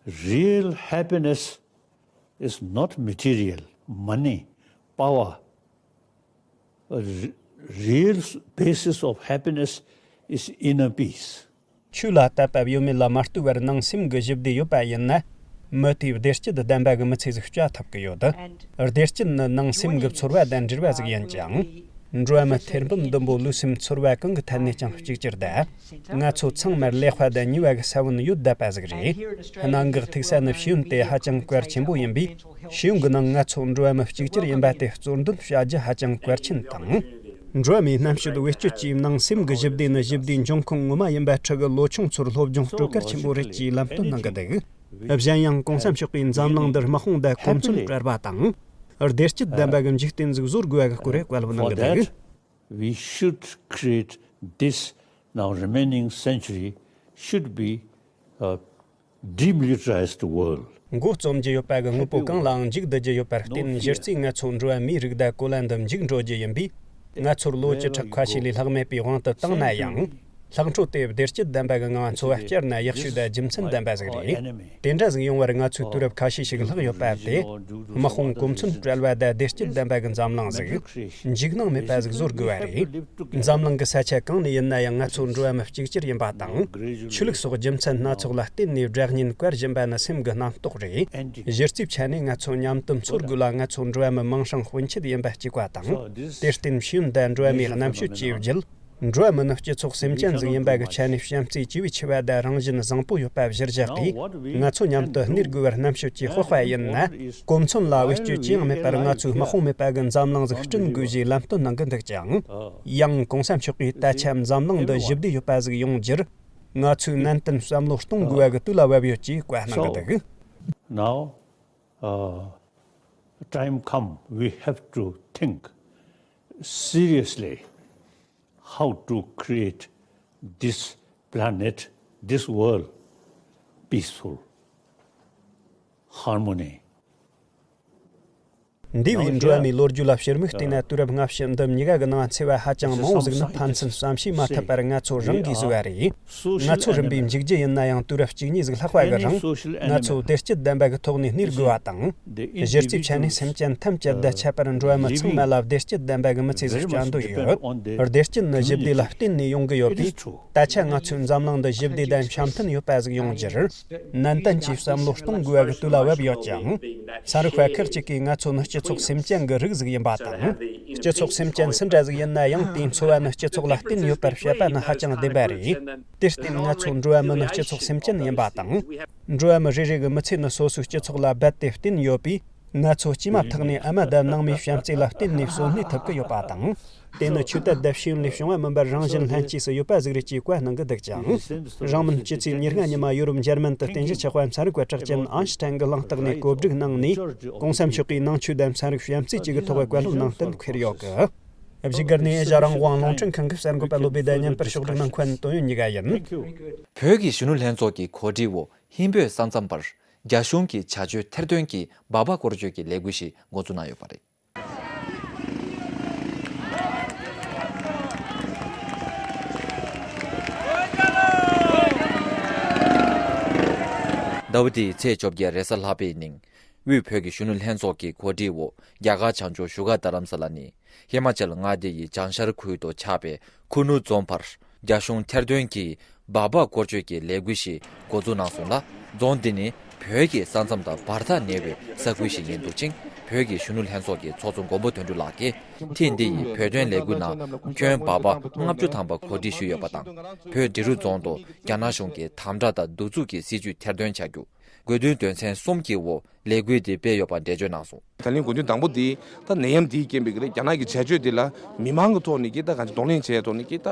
real happiness is not material, money, power. A re- real basis of happiness is inner peace. ཆོས་ལ་དད་པ་ཡོད་མེད་ལ་མ་ལྟོས་པར་ནང་སེམས་ཀྱི་ཞི་བདེ་ཡོད་པ་ཡིན་ན། མི་དེས་བདེ་སྐྱིད་ལྡན་པ་གི་མི་ཚེ་ཟིག་སྐྱེལ་ཐུབ་ཀྱི་ཡོད། བདེ་སྐྱིད་ནི་ནང་སེམས་ཀྱི་ཚོར་བ་དང་འབྲེལ་བ་ཟིག་ཡིན་ཅིང་། འགྲོ་བ་མི་ཐེར་འབུམ་བདུན་པོ་ལུས་སེམས་ཚོར་བ་གང་གི་ཐད་ནས་ཀྱང་གཅིག་གྱུར་དང་། ང་ཚོ་ཚང་མར་ལེགས་པ་དང་ཉེས་པ་གི་ས་བོན་ཡོད་བསྡད་པ་ཟིག་རེད། གནད་འགག་ཐུག་ས་ནི་ཤེས་ཡོན་དེ་ཧ་ཅང་གལ་ཆེན་པོ་ཡིན་པས། ཤེས་ཡོན་གྱི་ནང་ང་ཚོ་འགྲོ་བ་མི་གཅིག་གྱུར་ཡིན་པ་དེ་གཙོར་འདོན་བྱ་རྒྱུ་ཧ་ཅང་གལ་ཆེན་དང་། འགྲོ་བ་མིའི་རྣམ་དཔྱོད་བེད་སྤྱོད་ཀྱིས་ནང་སེམས་ཀྱི་ཞི་བདེ་ནི་ཞི་བདེའི་འབྱུང་ཁུངས་ངོ་མ་ཡིན་པ་ཁྲིད་གི་ལོ་ཆུང་ཚོར་སློབ་སྦྱོང་སྤྲོད་གལ་ཆེན་པོ་རེད་ཅེས་ལམ་སྟོན་གནང་གི་འདུག། གཞན་ཡང་༸གོང་ས་མཆོག་གིས་འཛམ་གླིང་འདིར་དམག་དཔུང་དང་གོ་མཚོན་བྲལ་བ་དང་། བདེ་སྐྱིད་ལྡན་པ་གི་འཇིག་རྟེན་ཟིག་བཟོ་དགོས་པ་གི་སྐོར་བཀའ་སློབ་གནང་གི་འདུག། We should create this now remaining century should be a demilitarized world. མགོ་རྩོམ་རྒྱུ་ཡོད་པ་གི་དངོས་པོ་གང་ལའང་འཇིག་བསྡུ་རྒྱུ་ཡོད་པར་བརྟེན། གཞི་རྩའི་ང་ཚོ་འགྲོ་བ་མིའི་རིགས་དང་གོ་ལ་འདི་འཇིག་འགྲོ་རྒྱུ་ཡིན་པས། ང་ཚོར་ལོ་བཅུ་ཕྲག་ཁ་ཤས་ལས་ལྷག་མེད་པའི་དབང་དུ་བཏང་ན་ཡང་། ལྷག་འཕྲོ་དེ་བདེ་སྐྱིད་ལྡན་པ་གི་ངང་འཚོ་བ་བསྐྱལ་ན་ཡག་ཤོས་དང་རྒྱུ་མཚན་ལྡན་པ་ཟིག་རེད། དེ་འདྲ་ཟིག་ཡོང་བར་ང་ཚོས་དུས་རབས་ཁ་ཤས་ཤིག་ལྷག་ཡོད་པ་དེ། དམག་དཔུང་གོ་མཚོན་བྲལ་བ་དང་བདེ་སྐྱིད་ལྡན་པ་གི་འཛམ་གླིང་ཟིག་འཇིགས་སྣང་མེད་པ་ཟིག་བཟོ་དགོས་པ་རེད། འཛམ་གླིང་གི་ས་ཆ་གང་ནས་ཡིན་ན་ཡང་ང་ཚོ་འགྲོ་བ་མི་གཅིག་གྱུར་ཡིན་པ་དང་། ཆོས་ལུགས་སོགས་རྒྱུ་མཚན་སྣ་ཚོགས་ལ་བརྟེན་ནས་སྒྲ་སྙན་བཀར་བཞིན་པ་ནི་སེམས་ཀྱི་རྣམ་རྟོག་རེད། གཞི་རྩའི་ཆ་ནས་ང་ཚོ་མཉམ་དུ་འཚོ་དགོས་ལ། ང་ཚོ་འགྲོ་བ་མི་མིང་སྲིང་དཔོན་ཆེད་ཡིན་པ་གཅིག་པ་དང་། དེར་བརྟེན་ཤེས་ཡོན་དང་འགྲོ་བ་མིའི་རྣམ་དཔྱོད་ཀྱི་བརྒྱུད། འགྲོ་བ་མི་ནི་སྤྱི་ཚོགས་སེམས་ཅན་ཟིག་ཡིན་པ་གི་ཆ་ནས་བྱམས་བརྩེ་བཅས་པའི་ཆེ་བ་དང་རང་བཞིན་བཟང་པོ་ཡོད་པ་གཞིར་བཞག་གིས། ང་ཚོ་མཉམ་དུ་གནས་དགོས་པར་རྣམ་དཔྱོད་ཀྱིས་དཔོག་པ་ཡིན་ན། གོ་མཚོན་ལ་བེད་སྤྱོད་ཅི་ཡང་མེད་པར་ང་ཚོའི་དམག་དཔུང་མེད་པ་གི་འཛམ་གླིང་ཟིག་བསྐྲུན་དགོས་ཞེས་ལམ་སྟོན་གནང་གི་འདུག་ཅིང་། ཡང་༸གོང་ས་མཆོག་གིས་ད་ཆ་འཛམ་གླིང་འདི་ཞི་བདེ་ཡོད་པ་ཟིག་ཡོང་རྒྱུར། ང་ཚོས་ནན་ཏན་བསམ་བློ་གཏོང་དགོས་པ་གི་དུས་ལ་བབ་ཡོད་ཅེས་བཀའ་གནང་གི་འདུག། Now, uh, time come, we have to think seriously how to create this planet, this world, peaceful, harmony. འདས་པའི་འགྲོ་བ་མིའི་ལོ་རྒྱུས་ལ་ཕྱིར་མིག་བལྟས་ན། དུས་རབས་སྔ་ཕྱི་འདི་གཉིས་ཀ་གི་ནང་འཚེ་བ་ཧ་ཅང་མང་བོ་ཟིག་ནི་ཕན་ཚུན་བསམ་ཤེས་མ་ཐུབ་པར་ང་ཚོ་རང་གིས་བཟོས་པ་རེད། ང་ཚོ་རིམ་པས་འཇིག་རྒྱུ་ཡིན་ན་ཡང་། དུས་རབས་གཅིག་གཉིས་ཟིག་ལྷག་པ་གི་རིང་། ང་ཚོ་བདེ་སྐྱིད་ལྡན་པ་གི་ཐོག་ནས་གནས་དགོས་པ་དང་། གཞི་རྩའི་ཆ་ནས་སེམས་ཅན་ཐམས་ཅད་དང་ཁྱད་པར་འགྲོ་བ་མི་ཚང་མ་ལ་བདེ་སྐྱིད་ལྡན་པ་གི་མི་ཚེ་ཟིག་བསྐྱལ་འདོད་ཡོད། བདེ་སྐྱིད་ནི་ཞི་བདེ་ལ་བརྟེན་ནས་ཡོང་གི་ཡོད་པས། ད་ཆ་ང་ཚོའི་འཛམ་གླིང་འདི་ཞི་བདེ་དང་འཆམ་མཐུན་ཡོད་པ་ཟིག་ཡོང་རྒྱུར། ནན་ཏན་གྱིས་བསམ་བློ་གཏོང་དགོས་པ་གི་དུས་ལ་བབ་ཡོད་ཅིང་། ཚན་རིག་པ་ཁག་ཅིག་གིས་ང་ཚོ་ནི་སྤྱི་ཚོགས་སེམས་ཅན་གྱི་རིགས་ཟིག་ཡིན་པ་དང་། སྤྱི་ཚོགས་སེམས་ཅན་སུ་འདྲ་ཟིག་ཡིན་ན་ཡང་། དེའི་འཚོ་བ་ནི་སྤྱི་ཚོགས་ལ་བརྟེན་ཡོད་པར་བཤད་པ་ནི་ཧ་ཅང་བདེན་པ་རེད། དེར་བརྟེན་ང་ཚོ་འགྲོ་བ་མི་ནི་སྤྱི་ཚོགས་སེམས་ཅན་ཡིན་པ་དང་། འགྲོ་བ་མི་རེ་རེ་གི་མི་ཚེ་ནི་སོ་སོའི་སྤྱི་ཚོགས་ལ་རྦད་དེ་བརྟེན་ཡོད་པས། ང་ཚོ་སྐྱེས་མ་ཐག་ནས་ཨ་མ་དང་ནང་མིའི་བྱམས་བརྩེ་ལ་བརྟེན་ནས་གསོན་གནས་ཐུབ་ཀྱི་ཡོད་པ་དང་། དེ་ནི་ཆོས་དད་དང་ཤེས་ཡོན་ལས་བྱུང་བ་མིན་པར་རང་བཞིན་ལྷན་སྐྱེས་སུ་ཡོད་པ་ཟིག་རེད་ཅེས་བཀའ་གནང་གི་འདུག་ཅིང་། རིང་མིན་སྤྱི་ཚེས་ཉེར་ལྔ་ཉི་མ་ཡོ་རོབ་འཇར་མན་དུ་རྟེན་གཞི་ཆགས་པ་ཚན་རིག་པ་གྲགས་ཅན་ཨན་ཤི་ཐན་གྱི་གླེང་སྟེགས་ནས་གོ་སྒྲིག་གནང་ནས། ༸གོང་ས་མཆོག་གིས་ནང་ཆོས་དང་ཚན་རིག་བྱམས་བརྩེ་བཅས་ཀྱི་ཐོག་བཀའ་སློབ་གནང་སྟངས་འཁེལ་ཡོད་གི། བཞུགས་སྒར་ནས་ཨེ་ཤ་ཡ་རང་དབང་རླུང་འཕྲིན་ཁང་གི་གསར་འགོད་པ་བློ་བྷེ་དང་མཉམ་པར་ཕྱོགས་སྒྲིག་གནང་མཁན་དོན་ཡོད་གཉིས་ཀ་ཡིན། བོད་ཀྱི་གཞོན་ནུ་ལྷན་ཚོགས་ཀྱི་གོ་སྒྲིག་འོག་ཧིན་བོད་ས་མཚམས་བར་རྒྱ་གཞུང་གི་བྱ་སྤྱོད་ཐེར་འདོན་གྱིས་སྦག་སྦག་སྐོར་སྐྱོད་ཀྱི་ལས་འགུལ་ཞིག་འགོ་འཛུགས་གནང་ཡོད་པ་རེད། ཟླ་བ་འདིའི་ཚེས་བཅོ་བརྒྱད་རེས་གཟའ་ལྷག་པའི་ཉིན། དབུས་བོད་ཀྱི་གཞོན་ནུ་ལྷན་ཚོགས་ཀྱི་གོ་སྒྲིག་འོག་རྒྱ་གར་བྱང་ཕྱོགས་བཞུགས་སྒར་རྡ་རམ་ས་ལ་ནས་ཧི་མ་ཅལ་མངའ་སྡེ་ཡི་བྱང་ཤར་ཁུལ་དུ་ཆགས་པའི་ཁུ་ནུ་རྫོང་བར་རྒྱ་གཞུང་ཐེར་འདོན་གྱིས་སྦག་སྦག་སྐོར་སྐྱོད་ཀྱི་ལས་འགུལ་ཞིག་འགོ་འཛུགས་གནང་སོང་ལ། རྫོང་འདི་ནི་བོད་ཀྱི་ས་མཚམས་དང་བར་ཐག་ཉེ་བའི་ས་ཁུལ་ཞིག་ཡིན་འདུག་ཅིང་ བོད་ཀྱི་གཞོན་ནུ་ལྷན་ཚོགས་ཀྱི་ཚོགས་གཙོ་མགོན་པོ་དོན་གྲུབ་ལགས་ཀྱིས་ཐེངས་འདི་ཡི་བོད་དོན་ལས་འགུལ་ནང་ཁྱོན་འབའ་པ་ལྔ་བཅུ་ཐམ་པ་གོ་སྒྲིག་ཞུས་ཡོད་པ་དང་། བོད་འབྲི་རུ་རྫོང་དུ་རྒྱ་ནག་གཞུང་གི་དམ་དྲག་དང་གདུག་རྩུབ་ཀྱི་སྲིད་བྱུས་ཐེར་འདོན་བྱ་རྒྱུ། དགོས་འདུན་དོན་ཚན་གསུམ་གྱི་འོག་ལས་འགུལ་འདི་སྤེལ་ཡོད་པ་འགྲེལ་བརྗོད་གནང་སོང་། ད་ལན་དགོས་འདུན་དང་པོ་འདི་ད་ནད་ཡམས་འདིའི་རྐྱེན་པས་ཀྱི་རེད། རྒྱ་ནག་གི་བྱ་སྤྱོད་འདི་ལ་མི་མང་གི་ཐོག་ནས་ཀྱི་ད་གང་ཅི་གདོང་ལེན་བྱས་ཐོག་ནས་ཀྱི་ད་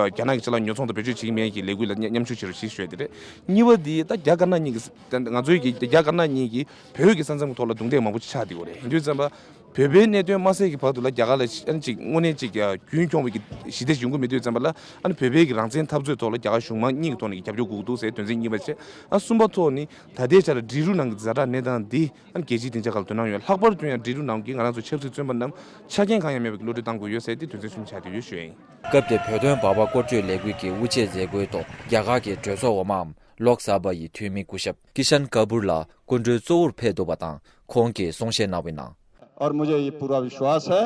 རྒྱ་ནག་གི་ཕྱི་ལ་ཉོ་ཚོང་དང་བེད་སྤྱོད་བྱེད་ཀྱི་མེད་ཀྱི་ལས་འགུལ་ལ་མཉམ་ཞུགས་བྱེད་རོགས་ཞེས་ཞུ་ཡ་དེ་རེད། གཉིས་པ་འདི་ད་རྒྱ་དཀར་ནག་གཉིས་ཀྱི་ད་ང་ཚོའི་གི་རྒྱ་དཀར་ནག་གཉིས་ཀྱི་བོད་ཀྱི་ས་མཚམས་ཀྱི་ཐོག་ལ་རྡུང་རྡེག་མང་པོ་ཅིག་ཆགས་བསྡད་ཡོད་རེད། ཡིན་དུས་ཙམ་པ། བོད་པའི་གནད་དོན་མ་སེལ་གྱི་བར་དུ་ལ་རྒྱ་གར་ལ་ཨ་ནི་ཅིག་དངོས་གནས་ཅིག་རྒྱུན་འཁྱོངས་པའི་གི་ཞི་བདེ་ཡོང་གི་མེད་དུས་ཙམ་པ་ལ་ཨ་ནི་བོད་པའི་གི་རང་བཙན་འཐབ་རྩོད་ཐོག་ལ་རྒྱ་གར་གཞུང་མང་གཉིས་ཀྱི་ཐོག་ནས་རྒྱབ་སྐྱོར་དགོས་ཀྱི་འདུག་ཟེར་དོན་ཚན་གཉིས་པ་བྱས། ཨ་གསུམ་པ་ཐོག་ནི་ད་ལྟའི་ཆར་འབྲི་རུ་ནང་གི་ཛ་དྲག་གནས་སྟངས་འདི་ཨ་ནི་རྒྱལ་སྤྱིའི་སྡིངས་ཆ་ཁག་ལ་དོ་སྣང་ཡོད། ལྷག་པར་དུ་ཡང་འབྲི་རུ་ནང་གི་ང་རང་ཚོ་ཆབ་སྲིད་བཙོན་པ་རྣམས་ཆ་རྐྱེན་གང་ཡང་མེད་པའི་གློད་གྲོལ་གཏང་དགོས་ཡོད་ཟེར་ཏེ་དོན་ཚན་གསུམ་ཆགས་བསྡད་ཡོད་ཞུ་ཡ་ཡིན། སྐབས་དེར་བོད་དོན་འབའ་པ་སྐོར་སྐྱོད་ལས་འགུལ་གྱི་དབུ་འབྱེད་མཛད་སྒོའི་ཐོག་རྒྱ་གར་གྱི་གྲོས་ཚོགས་འོག་མའམ་ལོག་ས་བྷ་ཡི་འཐུས་མི་སྐུ་ཞབས་ཀི་ཤན་ཀ་པུར་ལགས་སྐུ་མགྲོན་གཙོ་བོར་ཕེབས་འདུག་པ་དང་། ཁོང་གིས་གསུང་བཤད་གནང་བའི་ནང་། और मुझे ये पूरा विश्वास है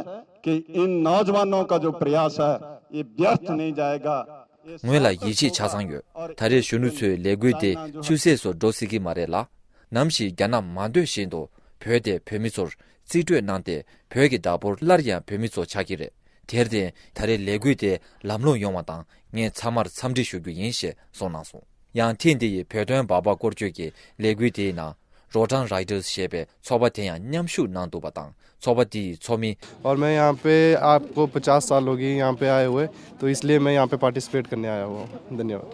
कि इन नौजवानों का जो प्रयास है, ये व्यर्थ नहीं जाएगा। ངོས་ལ་ཡིད་ཆེས་ཆ་ཚང་ཡོད། ད་རེས་གཞོན་ནུ་ཚོའི་ལས་འགུལ་དེ་ཆུད་ཟོས་སུ་འགྲོ་སྲིད་ཀྱི་མ་རེད་ལ། ནམ་ཞིག་རྒྱ་ནག་མ་འདོད་བཞིན་དུ་བོད་དེ་བོད་མི་ཚོར་རྩིས་སྤྲོད་གནང་སྟེ་བོད་ཀྱི་བདག་པོ་སླར་ཡང་བོད་མི་ཚོ་ཆགས་ཀྱི་རེད། དེར་བརྟེན་ད་རེས་ལས་འགུལ་དེ་ལམ་ལྷོང་ཡོང་བ་དང་ངས་ཚང་མར་འཚམས་འདྲི་ཞུ་རྒྱུ་ཡིན་ཞེས་གསུངས་གནང་སོང་། ཡང་ཐེངས་འདི་ཡི་བོད་དོན་འབའ་པ་སྐོར་སྐྱོད་ཀྱི་ལས་འགུལ་དེའི་ནང་། Rotan Riders ཞེས་པའི་ཚོགས་པ་དེ་ཡང་མཉམ་ཞུགས་གནང་འདུག་པ་དང་། ཚོགས་པ་དེ་ཡི་ཚོགས་མི། और मैं यहाँ पे, आपको पचास साल हो गए यहाँ पे आए हुए, तो इसलिए मैं यहाँ पे पार्टिसिपेट करने आया हुआ हूँ। धन्यवाद।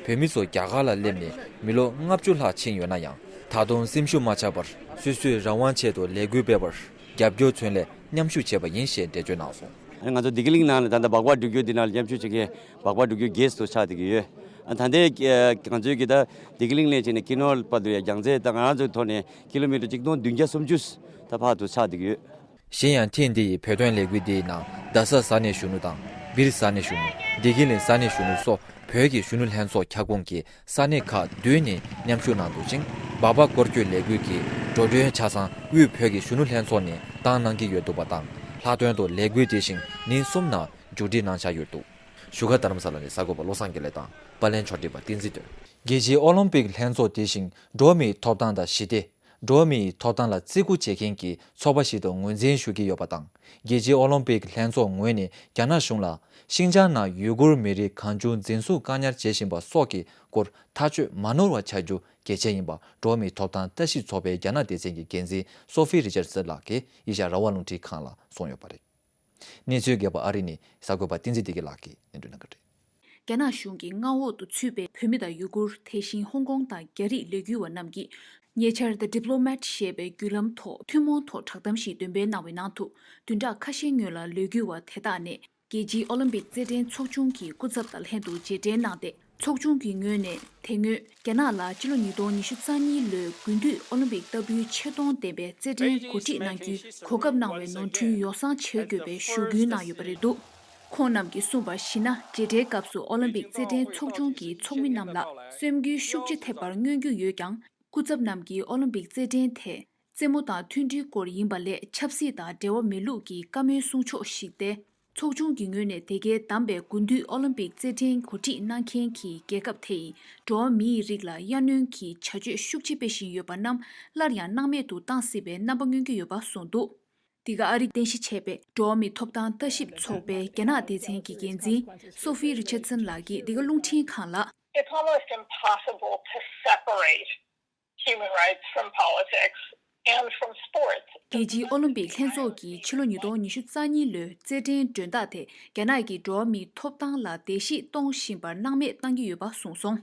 བོད་མི་ཚོ་རྒྱ་གར་ལ་སླེབས་ནས་མི་ལོ་ལྔ་བཅུ་ལྷག་ཕྱིན་ཡོད་ན་ཡང་། ད་དུང་སེམས་ཤུགས་མ་ཆག་པར་སོ་སོའི་རང་དབང་ཆེད་དུ་ལས་འགུལ་སྤེལ་བར་རྒྱབ་སྐྱོར་མཚོན་སླད་མཉམ་ཞུགས་བྱས་པ་ཡིན་ཞེས་འགྲེལ་བརྗོད་གནང་སོང་། ང་ཚོ་བདེ་སྐྱིད་གླིང་ནང་ལ་ད་ལྟ་སྦག་སྦག་འགྲུལ་སྐྱོད་འདི་ནང་ལ་མཉམ་ཞུགས་བྱེད་མཁན་སྦག་སྦག་འགྲུལ་སྐྱོད་གེ་སི་ཊི་དུ་ཆགས་བསྡད་ཀྱི་ཡོད། ཨ་ད་ལྟའི་ང་ཚོའི་གི་ད་བདེ་སྐྱིད་གླིང་ནས་བྱས་ནས་ཀི་ནོར་བར་དུ་ཡང་རྒྱང་ཚད་ད་ང་རང་ཚོའི་ཐོག་ནས་ཀི་ལོ་མི་ཊར་གཅིག་སྟོང་བདུན་བརྒྱ་སུམ་ཅུ་ད་བར་དུ་ཆགས་བསྡད་ཀྱི་ཡོད། གཞན་ཡང་ཐེངས་འདི་ཡི་བོད་དོན་ལས་འགུལ་འདིའི་ནང་རྡ་ས་ས་གནས་གཞོན་ནུ་དང་སྦིར་ས་གནས་གཞོན་ནུ། བདེ་སྐྱིད་གླིང་ས་གནས་གཞོན་ནུ་སོགས་བོད་ཀྱི་གཞོན་ནུ་ལྷན་ཚོགས་ཁྱབ་ཁོངས་ཀྱི་ས་གནས་ཁག་བདུན་ནས་མཉམ་ཞུགས་གནང་འདུག་ཅིང་། སྦག་སྦག་སྐོར་སྐྱོད་ལས་འགུལ་གྱི་འགྲོ་གྲོན་ཆ་ཚང་དབུས་བོད་ཀྱི་གཞོན་ནུ་ལྷན་ཚོགས་ནས་བཏང་གནང་གི་ཡོད་འདུག་པ་དང་། ལྷག་དོན་དུ་ལས་འགུལ་དེ་བཞིན་ཉིན་གསུམ་ནང་མཇུག་སྒྲིལ་གནང་འཆར་ཡོད་འདུག་བཞུགས་སྒར་རྡ་རམ་ས་ལ་ནས་གསར་འགོད་པ་བློ་བཟང་དགེ་ལེགས་དང་པར་ལེན་ཕྱོགས་སྒྲིག་པ་བསྟན་འཛིན་དོན། རྒྱལ་སྤྱིའི་ཨོ་ལིམ་པིག་ལྷན་ཚོགས་དེ་བཞིན་འགྲོ་བ་མིའི་ཐོབ་ཐང་དང་ཞི་བདེ། འགྲོ་བ་མིའི་ཐོབ་ཐང་ལ་བརྩི་བཀུར་བྱེད་མཁན་གྱི་ཚོགས་པ་ཞིག་ཏུ་ངོས་འཛིན་ཞུ་གི་ཡོད་པ་དང་། རྒྱལ་སྤྱིའི་ཨོ་ལིམ་པིག་ལྷན་ཚོགས་ངོས་ནས་རྒྱ་ནག་གཞུང་ལ་ཤིན་ཅང་ནང་ཡུ་གུར་མི་རིགས་གང་བྱུང་འཛིན་བཟུང་བཀག་ཉར་བྱེད་བཞིན་པ་སོགས་ཀྱི་སྐོར་ཐག་གཅོད་མ་ནོར་བ་བྱ་རྒྱུ་གལ་ཆེ་ཡིན་པ་འགྲོ་བ་མིའི་ཐོབ་ཐང་ལྟ་ཞིབ་ཚོགས་པའི་རྒྱ་ནག་སྡེ་ཚན་གྱི་འགན་འཛིན་སོ་ཧྥི་རི་ཅར་སན་ལགས་ཀྱིས་ཨེ་ཤ་ཡ་རང་དབང་རླུང་འཕྲིན་ཁང་ལ་གསུངས་ཡོད་པ་རེད། གནས་ཚུལ་རྒྱས་པ་ཨ་རི་ནས་གསར་འགོད་པ་བསྟན་འཛིན་བདེ་སྐྱིད་ལགས་ཀྱིས་སྙན་སྒྲོན་གནང་གི་རེད། རྒྱ་ནག་གཞུང་གི་མངའ་འོག་ཏུ་ཚུད་པའི་བོད་མི་དང་ཡུ་གུར། དེ་བཞིན་ཧོང་ཀོང་དང་རྒྱ་རིགས་ལས་འགུལ་བ་རྣམས་ཀྱིས་ཉེ་ཆར་The Diplomat ཞེས་པའི་བརྒྱུད་ལམ་ཐོག་ཐུན་མོང་ཐོག་བསྒྲགས་གཏམ་ཞིག་འདོན་སྤེལ་གནང་བའི་ནང་དུ། བདུན་ཕྲག་ཁ་ཤས་སྔོན་ལ་ལས་འགུལ་བ་དེ་དག་ནས་རྒྱལ་སྤྱིའི་ཨོ་ལིམ་པིག་རྩེད་འགྲན་ཚོགས་ཆུང་གི་སྐུ་ཚབ་དང་ལྷན་དུ་རྗེས་དྲན་གནང་སྟེ། ཚོགས་ཆུང་གི་ངོས་ནས་དེ་སྔོན་རྒྱ་ནག་ལ་ཕྱི་ལོ་ཉིས་སྟོང་ཉི་ཤུ་རྩ་གཉིས་ལོའི་དགུན་དུས་ཨོ་ལིམ་པིག་ལྟ་བུའི་ཆེ་མཐོང་ལྡན་པའི་རྩེད་འགྲན་གོ་སྒྲིག་གནང་རྒྱུའི་གོ་སྐབས་གནང་བའི་ནོར་འཁྲུལ་ཡོ་བསྲང་བྱེད་དགོས་པའི་ཞུ་སྐུལ་གནང་ཡོད་པ་རེད་འདུག་ཁོང་རྣམས་ཀྱིས་གསུངས་པར་གཞིགས་ན། རྗེས་དྲན་སྐབས་སུ་ཨོ་ལིམ་པིག་རྩེད་འགྲན་ཚོགས་ཆུང་གི་ཚོགས་མི་རྣམས་ལ་སེམས་འགུལ་ཤུགས་ཆེ་ཐེབས་པར་མངོན་རྒྱུ་ཡོད་ཀྱང་། སྐུ་ཚབ་རྣམས་ཀྱིས་ཨོ་ལིམ་པིག་རྩེད་འགྲན་དེ་རྩེད་མོ་དང་མཐུན་སྒྲིལ་སྐོར་ཡིན་པ་ལས་ཆབ་སྲིད་དང་འབྲེལ་བ་མེད་ལུགས་ཀྱི་བཀའ་མོལ་གསུང་ཕྱོགས་ཤིག་སྟེ། ཚོགས་ཆུང་གི་ངོས་ནས་དེ་གའི་བདམས་པའི་དགུན་དུས་ཨོ་ལིམ་པིག་རྩེད་འགྲན་གོ་སྒྲིག་གནང་མཁན་གྱི་རྒྱལ་ཁབ་དེ་ཡི་འགྲོ་བ་མིའི་རིགས་ལ་གཡར་གནོན་གྱི་བྱ་སྤྱོད་ཤུགས་ཆེ་སྤེལ་བཞིན་ཡོད་པ་རྣམས་སླར་ཡང་སྣང་མེད་དུ་བཏང་སྲིད་པའི་རྣམ་པ་མངོན་གྱི་ཡོད་པ་གསུངས་འདུག་འདི་ག་ཨ་རིས་རྟེན་གཞི་བྱས་པའི་འགྲོ་བ་མིའི་ཐོབ་ཐང་ལྟ་ཞིབ་ཚོགས་པའི་རྒྱ་ནག་སྡེ་ཚན་གྱི་འགན་འཛིན་སོ་ཧྥི་རི་ཆར་སན་ལགས་ཀྱིས་འདི་ག་རླུང་འཕྲིན་ཁང་ལ། It's almost impossible to separate human rights from politics and from sports. རྒྱལ་སྤྱིའི་ཨོ་ལིམ་པིག་ལྷན་ཚོགས་ཀྱིས་ཕྱི་ལོ་ཉིས་སྟོང་ཉི་ཤུ་རྩ་གཉིས་ལོའི་རྩེད་འགྲན་མགྲོན་བདག་དེ་རྒྱ་ནག་གི་འགྲོ་བ་མིའི་ཐོབ་ཐང་ལ་བརྡལ་བཤིག་གཏོང་བཞིན་པར་སྣང་མེད་བཏང་གི་ཡོད་པ་གསུངས་སོང་།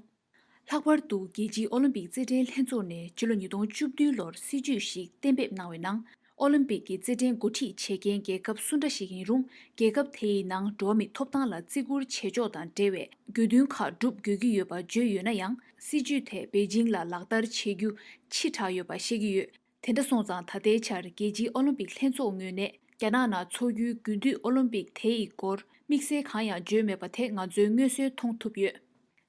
ལྷག་པར་དུ་རྒྱལ་སྤྱིའི་ཨོ་ལིམ་པིག་རྩེད་འགྲན་ལྷན་ཚོགས་ནས་ཕྱི་ལོ་ཉིས་སྟོང་བཅུ་བདུན་ལོར་སྲིད་ཇུས་ཤིག་གཏན་འབེབས་གནང་བའི་ནང་། ཨོ་ལིམ་པིག་གི་རྩེད་འགྲན་འགོ་ཁྲིད་བྱེད་མཁན་རྒྱལ་ཁབ་སུ་འདྲ་ཞིག་ཡིན་རུང་། རྒྱལ་ཁབ་དེའི་ནང་འགྲོ་བ་མིའི་ཐོབ་ཐང་ལ་བརྩི་བཀུར་བྱེད་ཕྱོགས་དང་འབྲེལ་བའི་དགོས་འདུན་ཁག་བསྒྲུབ་དགོས་ཀྱི་ཡོད་པ་བརྗོད་ཡོད་ན་ཡང་། སྲིད་ཇུས་དེ་པེ་ཅིང་ལ་ལག་བསྟར་བྱེད་རྒྱུ་ཕྱི་དྲགས་ཡོད་པ་བཤད་ཀྱི་ཡོད། དེ་འདྲ་སོང་ཙང་། ད་ལྟའི་ཆར་རྒྱལ་སྤྱིའི་ཨོ་ལིམ་པིག་ལྷན་ཚོགས་ངོས་ནས་རྒྱ་ནག་ནང་འཚོགས་རྒྱུའི་དགུན་དུས་ཨོ་ལིམ་པིག་དེ་ཡི་སྐོར་དམིགས་བསལ་གང་ཡང་བརྗོད་མེད་པ་དེ་ང་ཚོས་མངོན་གསལ་མཐོང་ཐུབ་ཡོད།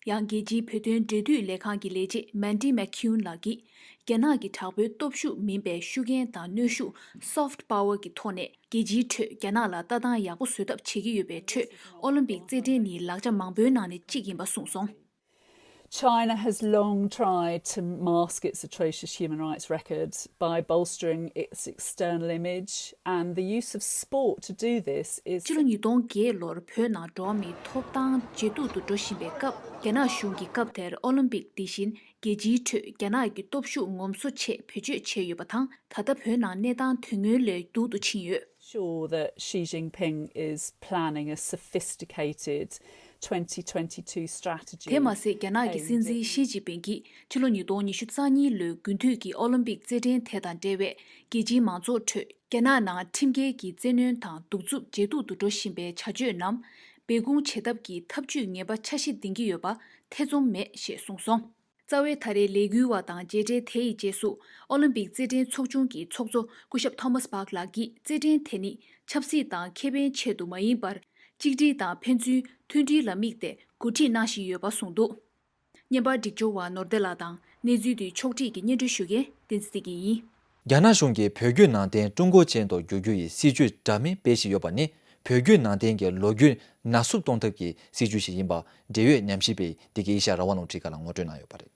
ཡང་། རྒྱལ་སྤྱིའི་བོད་དོན་འབྲེལ་མཐུད་ལས་ཁང་གི་ལས་བྱེད་མན་ཌི་མེག་ཁིའུན་ལགས་ཀྱིས། རྒྱ་ནག་གི་དྲག་པོའི་སྟོབས་ཤུགས་མིན་པའི་ཤུགས་རྐྱེན་དང་གནོན་ཤུགས། སོཕ་ཊི་པ་ཝར་གྱི་ཐོག་ནས་རྒྱལ་སྤྱིའི་ཁྲོད་རྒྱ་ནག་ལ་ལྟ་སྟངས་ཡག་པོ་བཟོ་ཐབས་བྱེད་ཀྱི་ཡོད་པའི་ཁྲོད། ཨོ་ལིམ་པིག་རྩེད་འགྲན་ནི་ལག་ཆ་མང་པོའི་ནང་ནས་གཅིག་ཡིན་པ་གསུངས་སོང་། China has long tried to mask its atrocious human rights record by bolstering its external image, and the use of sport to do this is. ཕྱི་ལོ་ཉིས་སྟོང་བརྒྱད་ལོར་བོད་ནང་འགྲོ་བ་མིའི་ཐོབ་ཐང་ཇེ་སྡུག་ཏུ་འགྲོ་བཞིན་པའི་སྐབས། རྒྱ་ནག་གཞུང་གིས་སྐབས་དེར་ཨོ་ལིམ་པིག་དེ་བཞིན་རྒྱལ་སྤྱིའི་ཁྲོད་རྒྱ་ནག་གི་སྟོབས་ཤུགས་ངོམ་སོ་ཆེད་བེད་སྤྱོད་བྱས་ཡོད་པ་དང་། ད་ལྟ་བོད་ནང་གནས་སྟངས་དོན་སྔོན་ལས་སྡུག་ཏུ་ཕྱིན་ཡོད། Sure that Xi Jinping is planning a sophisticated twenty twenty-two strategy. དེ་མ་ཟད། རྒྱ་ནག་གི་སྲིད་འཛིན་ཞི་ཅིན་ཕིང་གིས་ཕྱི་ལོ་ཉིས་སྟོང་ཉི་ཤུ་རྩ་གཉིས་ལོའི་དགུན་དུས་ཀྱི་ཨོ་ལིམ་པིག་རྩེད་འགྲན་དེ་དང་འབྲེལ་བའི་རྒྱལ་སྤྱིའི་མང་ཚོགས་ཁྲོད་རྒྱ་ནག་ནང་ཁྲིམས་འགལ་གྱི་བཙན་གནོན་དང་གདུག་རྩུབ་ཇེ་སྡུག་ཏུ་འགྲོ་བཞིན་པའི་བྱ་སྤྱོད་རྣམས་སྦས་སྐུང་བྱེད་ཐབས་ཀྱི་ཐབས་ཇུས་ངན་པ་འཆར་གཞི་འདིང་གི་ཡོད་པ་ཐེ་ཚོམ་མེད་ཞེས་གསུངས་སོང་། རྩ་བའི་ད་རེས་ལས་འགུལ་བ་དང་མཇལ་འཕྲད་དེ་ཡི་རྗེས་སུ། ཨོ་ལིམ་པིག་རྩེད་འགྲན་ཚོགས་ཆུང་གི་ཚོགས་གཙོ་སྐུ་ཞབས་ཐོ་མཱས་པཱག་ལགས་ཀྱིས། རྩེད་འགྲན་དེ་ནི་ཆབ་སྲིད་དང་ཁེ་ཕན་ཆེད་དུ་མ་ཡིན་པར། གཅིག་སྒྲིལ་དང་ཕན་ཚུན་མཐུན་སྒྲིལ་ལ་དམིགས་ཏེ་གོ་སྒྲིག་གནང་བཞིན་ཡོད་པ་གསུངས་འདུག། བརྙན་པར་སྒྲིག་སྦྱོར་བ་ནོར་བདེ་ལགས་དང་། གནས་ཚུལ་འདི་ཕྱོགས་སྒྲིག་གིས་སྙན་སྒྲོན་ཞུ་མཁན་བསྟན་འཛིན་བདེ་སྐྱིད་ཡིན། རྒྱ་ནག་གཞུང་གིས་བོད་བརྒྱུད་ནང་བསྟན་ཀྲུང་གོ་ཅན་དུ་བསྒྱུར་རྒྱུ་ཡི་སྲིད་ཇུས་འདྲ་མིན་སྤེལ་བཞིན་ཡོད་པ་ནི། བོད་བརྒྱུད་ནང་བསྟན་གྱི་ལོ་རྒྱུས་ནག་བསུབ་གཏོང་ཐབས་ཀྱི་སྲིད་ཇུས་ཤིག་ཡིན་པ། འབྲེལ་ཡོད་ཉམས་ཞིབ་པས་འདི་གའི་ཨེ་ཤ་ཡ་རང་དབང་རླུང་འཕྲིན་ཁང་ལ་ངོ་སྤྲོད་གནང་ཡོད་པ་རེད།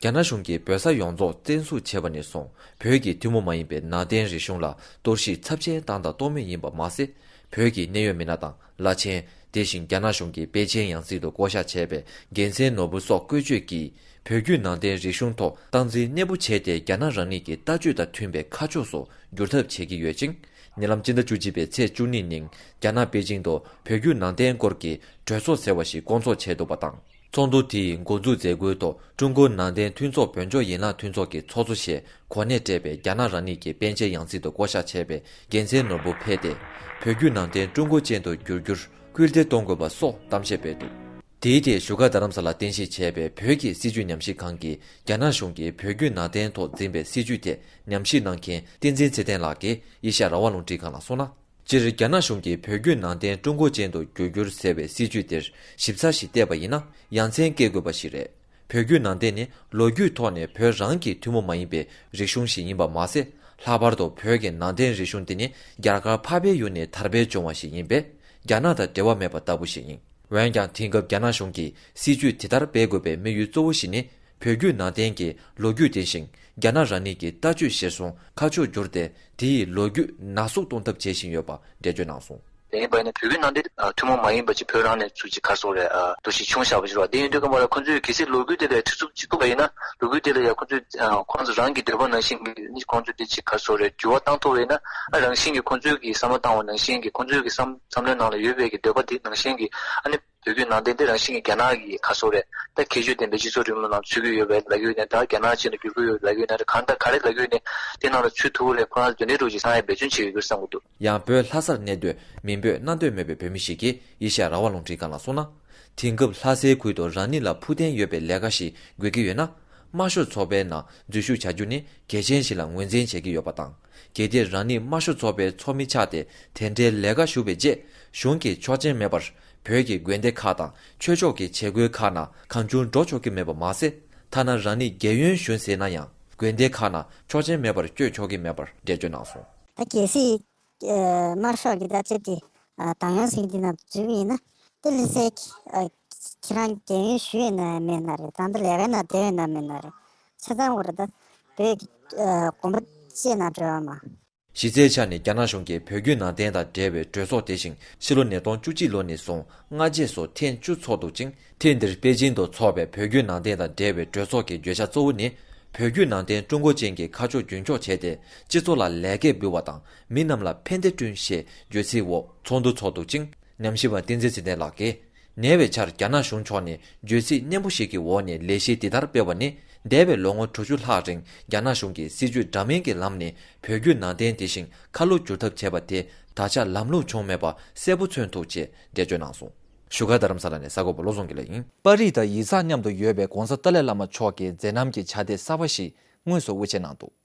རྒྱ་ནག་གཞུང་གིས་བོད་ས་ཡོངས་རྫོགས་བཙན་བཟུང་བྱས་པ་ནས་བཟུང་། བོད་ཀྱི་ཐུན་མོང་མ་ཡིན་པའི་ནང་བསྟན་རིག་གཞུང་ལ་གཏོར་བཤིག་ཚབས་ཆེན་བཏང་དང་གཏོང་མུས་ཡིན་པ་མ་ཟད། བོད་ཀྱི་གནད་ཡོད་མི་སྣ་དང་བླ་ཆེན། དེ་བཞིན་རྒྱ་ནག་གཞུང་གིས་པེ་ཅིན་ཡང་སྲིད་དུ་བསྐོ་གཞག་བྱས་པའི་རྒྱལ་མཚན་ནོར་བུ་སོགས་བཀོལ་སྤྱོད་ཀྱིས། བོད་བརྒྱུད་ནང་བསྟན་རིག་གཞུང་ཐོག་སྟངས་འཛིན་གནས་སྤོ་བྱས་ཏེ། རྒྱ་ནག་རང་ཉིད་ཀྱི་ལྟ་སྤྱོད་དང་མཐུན་པའི་ཁ་ཕྱོགས་སུ་བསྒྱུར་ཐབས་བྱེད་ཀྱི་ཡོད་ཅིང་། ཉེ་ལམ་སྤྱི་ཟླ་བཅུ་གཅིག་པའི་ཚེས་བཅུ་གཉིས་ཉིན་རྒྱ་ནག་པེ་ཅིང་དུ་བོད་བརྒྱུད་ནང་བསྟན་སྐོར་གྱི་གྲོས་ཚོགས་ཟེར་བ་ཞིག་བསྐོང་ཚོགས་བྱས་འདུག་པ་དང་། ཚོགས་འདུ་དེའི་འགོ་འཛུགས་མཛད་སྒོའི་ཐོག་ཀྲུང་གོ་ནང་བསྟན་མཐུན་ཚོགས་བོད་ལྗོངས་ཡན་ལག་མཐུན་ཚོགས་ཀྱི་ཚོགས་གཙོ་ཞེས་གོ་གནས་སྤྲད་པའི་རྒྱ་ནག་རང་ཉིད་ཀྱི་པཎ་ཆེན་ཡང་སྲིད་དུ་བསྐོ་གཞག་བྱས་པའི་རྒྱལ་མཚན་ནོར་བུ་ཕེབས་ཏེ། བོད་བརྒྱུད་ནང་བསྟན་ཀྲུང་གོ་ཅན་དུ་བསྒྱུར་རྒྱུར་སྐུལ་འདེད་གཏོང་དགོས་པ་སོགས་གཏམ་བཤད་སྤེལ་འདུག། དེའི་ཐད་བཞུགས་སྒར་རྡ་རམ་ས་ལ་རྟེན་གཞི་བྱས་པའི་བོད་ཀྱི་སྲིད་བྱུས་ཉམས་ཞིབ་ཁང་གིས་རྒྱ་ནག་གཞུང་གིས་བོད་བརྒྱུད་ནང་བསྟན་ཐོག་འཛིན་པའི་སྲིད་བྱུས་ཐད་ཉམས་ཞིབ་གནང་མཁན་བསྟན་འཛིན་ཚེ་བརྟན་ལགས་ཀྱིས་ཨེ་ཤ་ཡ་རང་དབང་རླུང་འཕྲིན་ཁང་ལ་གསུངས་ན། སྤྱིར་རྒྱ་ནག་གཞུང་གིས་བོད་བརྒྱུད་ནང་བསྟན་ཀྲུང་གོ་ཅན་དུ་བསྒྱུར་རྒྱུར་ཟེར་བའི་སྲིད་བྱུས་དེར་ཞིབ་ཚགས་ཤིག་བལྟས་པ་ཡིན་ན། ཡ་མཚན་སྐྱེ་དགོས་པ་ཞིག་རེད། བོད་བརྒྱུད་ནང་བསྟན་ནི་ལོ་རྒྱུས་ཐོག་ནས་བོད་རང་གི་ཐུན་མོང་མ་ཡིན་པའི་རིག་གཞུང་ཞིག་ཡིན་པ་མ་ཟད། ལྷག་པར་དུ་བོད་ཀྱི་ནང་བསྟན་རིག་གཞུང་དེ་ནི་རྒྱ་གར་འཕགས་པའི་ཡུལ་ནས་དར་འཕེལ་བྱུང་བ་ཞིག་ཡིན་པས། རྒྱ་ནག་དང་འབྲེལ་བ་མེད་པ་ལྟ་བུ་ཞིག་ཡིན། འོན་ཀྱང་། དེང་སྐབས་རྒྱ་ནག་གཞུང་གིས་སྲིད་བྱུས་དེ་ལྟར་སྤེལ་དགོས་པའི་དམིགས་ཡུལ་གཙོ་བོ་ཞིག་ནི། བོད་བརྒྱུད་ནང་བསྟན་གྱི་ལོ་རྒྱུས་དེ་བཞིན་རྒྱ་ནག་རང་ཉིད་ཀྱི་ལྟ་སྤྱོད་གཞིར་བཟུང་ཁ་ཕྱོགས་བསྒྱུར་ཏེ། དེ་ཡི་ལོ་རྒྱུས་ནག་བསུབ་གཏོང་ཐབས་བྱེད་བཞིན་ཡོད་པ་འགྲེལ་བརྗོད་གནང་སོང་། དེ་ཡིན་པ་ཡིན་ན་བོད་བརྒྱུད་ནང་བསྟན་ཨ་ཐུན་མོང་མ་ཡིན་པ་ཅིག་བོད་རང་ནས་ཚུར་ཅིག་ག་རེ་ཟེར་དགོས་རེད། ཨ་འདུ་ཤེས་ཆུང་བཞག་པ་ཞིག་རེད་བ། དེ་ཡིན་དུས་ཀྱང་མ་རེད། ཁོང་ཚོས་གལ་སྲིད་ལོ་རྒྱུས་དེ་ལ་ཁྲིད་ཚུགས་ཅིག་ཐུབ་པ་ཡིན་ན། ལོ་རྒྱུས་དེ་ལ་ཡང་ཁོང་ཚོས་ཨ་ཁོང་ཚོ་རང་གི་འདོད་པ་ནང་བཞིན་གྱི་ཁོང་ཚོས་དེ་ཅིག་ག་རེ་ཟེར་དགོས་རེད། འགྱུར་བ་བཏང་ཐུབ་པ་ཡིན་ན། ཨ་རང་བཞིན་གྱིས་ཁོང་ཚོས་ཀྱི་བསམ་བློ་བཏང་བ་ནང་བཞིན་གྱི། ཁོང་ཚོས་ཀྱི་བསམ་བསམ་བློའི་ནང་ལ་ཡོད་པའི་གི་འདོད་པ་དེ་ནང་བཞིན་གྱི། ཨ་ནི་བོད་བརྒྱུད་ནང་བསྟན་དེ་རང་བཞིན་གྱིས་རྒྱ་ནག་གི་ག་རེ་ཟེར་དགོས་རེད། ད་ཁྱད་ཆོས་ལྡན་པའི་སྤྱི་ཚོགས་རིང་ལུགས་ནང་ཚུད་ཀྱི་ཡོད་པའི་ལབ་ཀྱི་ཡོད་ནའི། ད་རྒྱ་ནག་ཅན་དུ་བསྒྱུར་གྱི་ཡོད་ལབ་ཀྱི་ཡོད་ནའི། གང་ལྟར་ག་རེ་ལབ་ཀྱི་ཡོད་ནའི། དེ་ནང་ལ་ཚུད་ཐུབ་ཀྱི་རེད། ཁོ་རང་ཚོ་དེ་འདྲའི་འདྲ་བོ་ཅིག་སང་ཡ་འབད་བརྩོན་བྱེད་ཀྱི་ཡོད་བསམ་གྱི་འདུག། ཡང་བོད་ལྷ་སར་གནས་སྡོད་མི་འབོར་གནམ་སྟོད་མེད་པའི་བོད་མི་ཞིག་གིས་ཨེ་ཤ་ཡ་རང་དབང་རླུང་འཕྲིན་ཁང་ལ་གསུངས་ན། དེང་སྐབས་ལྷ་སའི་ཁུལ་དུ་རང་ཉིད་ལ་ཕུགས་བརྟན་ཡོད་པའི་ལས་ཀ་ཞིག་དགོས་ཀྱི་ཡོད་ན། དམར་ཤོག་ཚོགས་པའི་ནང་འཛུལ་ཞུགས་བྱ་རྒྱུ་ནི་གལ་ཆེན་ཞིག་ལ་ངོས་འཛིན་བྱེད་ཀྱི་ཡོད་པ་དང་། གལ་ཏེ་རང་ཉིད་དམར་ཤོག་ཚོགས་པའི་ཚོགས་མི་ཆགས་ཏེ་དེ་འདྲའི་ལས་ཀ་ཞུགས་པའི་རྗེས། གཞུང་གི་ཆོག་མཆན་མེད་པར་བོད་ཀྱི་དགོན་སྡེ་ཁག་དང་ཆོས་ཕྱོགས་ཀྱི་བྱེད་སྒོའི་ཁག་ནང་གང་བྱུང་འགྲོ་ཆོག་གི་མེད་པ་མ་ཟད། ཐ་ན་རང་ཉིད་རྒས་ཡོལ་ཞུས་ཟིན་ན་ཡང་དགོན་སྡེ་ཁག་ནང་ཆོག་མཆན་མེད་པར་བསྐྱོད་ཆོག་གི་མེད་པར་འགྲེལ་བརྗོད་གནང་སོང་། ད་གལ་སྲིད་ཨ་དམར་ཤོག་གི་ད་ཅིག་གི་ཨ་གདོང་ཡོང་ཟིན་འདི་ན་འཛུལ་གྱི་ཡིན་ན། དེ་ལས་སའི་ཨ་ཁྱེད་རང་རྒས་ཡོལ་ཞུས་ཡོད་ན་མེད་ན་རེད། ད་ལྟ་ལས་ཀའི་ནང་བསྡད་ཡོད་ན་མེད་ན་རེད། ཆ་ཚང་བར་ད་བོད་ཀྱི་ཨ་དགོན་པ་བཅས་ནང་འགྲོ་བ་མ། གཞི་རྩའི་ཆ་ནས་རྒྱ་ནག་གཞུང་གིས་བོད་བརྒྱུད་ནང་བསྟན་དང་འབྲེལ་བའི་གྲོས་ཚོགས་དེ་བཞིན་ཕྱི་ལོ་ཉིས་སྟོང་བཅུ་གཅིག་ལོ་ནས་བཟུང་སྔ་རྗེས་སུ་ཐེངས་བཅུ་ཚོགས་འདུག་ཅིང་། ཐེངས་འདིར་པེ་ཅིང་དུ་འཚོགས་པའི་བོད་བརྒྱུད་ནང་བསྟན་དང་འབྲེལ་བའི་གྲོས་ཚོགས་ཀྱི་བརྗོད་བྱ་གཙོ་བོ་ནི། བོད་བརྒྱུད་ནང་བསྟན་ཀྲུང་གོ་ཅན་གྱི་ཁ་ཕྱོགས་རྒྱུན་འཁྱོངས་བྱས་ཏེ། སྤྱི་ཚོགས་ལ་ལེགས་སྐྱེས་འབུལ་བ་དང་མི་རྣམས་ལ་ཕན་བདེ་བསྐྲུན་ཞེས་བརྗོད་ཚིག་འོག་ཚོགས་འདུ་འཚོགས་འདུག་ཅིང་། ཉམས་ཞིབ་པ་བསྟན་འཛིན་ཚེ་བརྟན་ལགས་ཀྱིས། ཉེ་བའི་ཆར་རྒྱ་ནག་གཞུང་ཕྱོགས་ནས་བརྗོད་ཚིག་སྙན་པོ་ཞིག་གི་འོག་ནས་ལས་གཞི་འདི་ལྟར་སྤེལ་བ་ནི། འདས་པའི་ལོ་ངོ་དྲུག་ཅུ་ལྷག་རིང་རྒྱ་ནག་གཞུང་གིས་སྲིད་བྱུས་འདྲ་མིན་གྱི་ལམ་ནས་བོད་བརྒྱུད་ནང་བསྟན་དེ་བཞིན་ཁ་ལོ་བསྒྱུར་ཐབས་བྱས་པ་དེ་ད་ཆ་ལམ་ལྷོང་བྱུང་མེད་པ་གསལ་པོ་མཚོན་ཐུབ་ཅེས་འགྲེལ་བརྗོད་གནང་སོང་། བཞུགས་སྒར་རྡ་རམ་ས་ལ་ནས་གསར་འགོད་པ་བློ་བཟང་དགེ་ལེགས་ཡིན། པར་རིས་དང་ཡིག་ཚགས་མཉམ་དུ་ཡོད་པའི་༧གོང་ས་ཏཱ་ལའི་བླ་མ་མཆོག་གི་མཛད་རྣམ་གྱི་ཕྱག་དེབ་གསར་པ་ཞིག་དངོས་སུ་དབུ་འབྱེད་གནང་འདུག།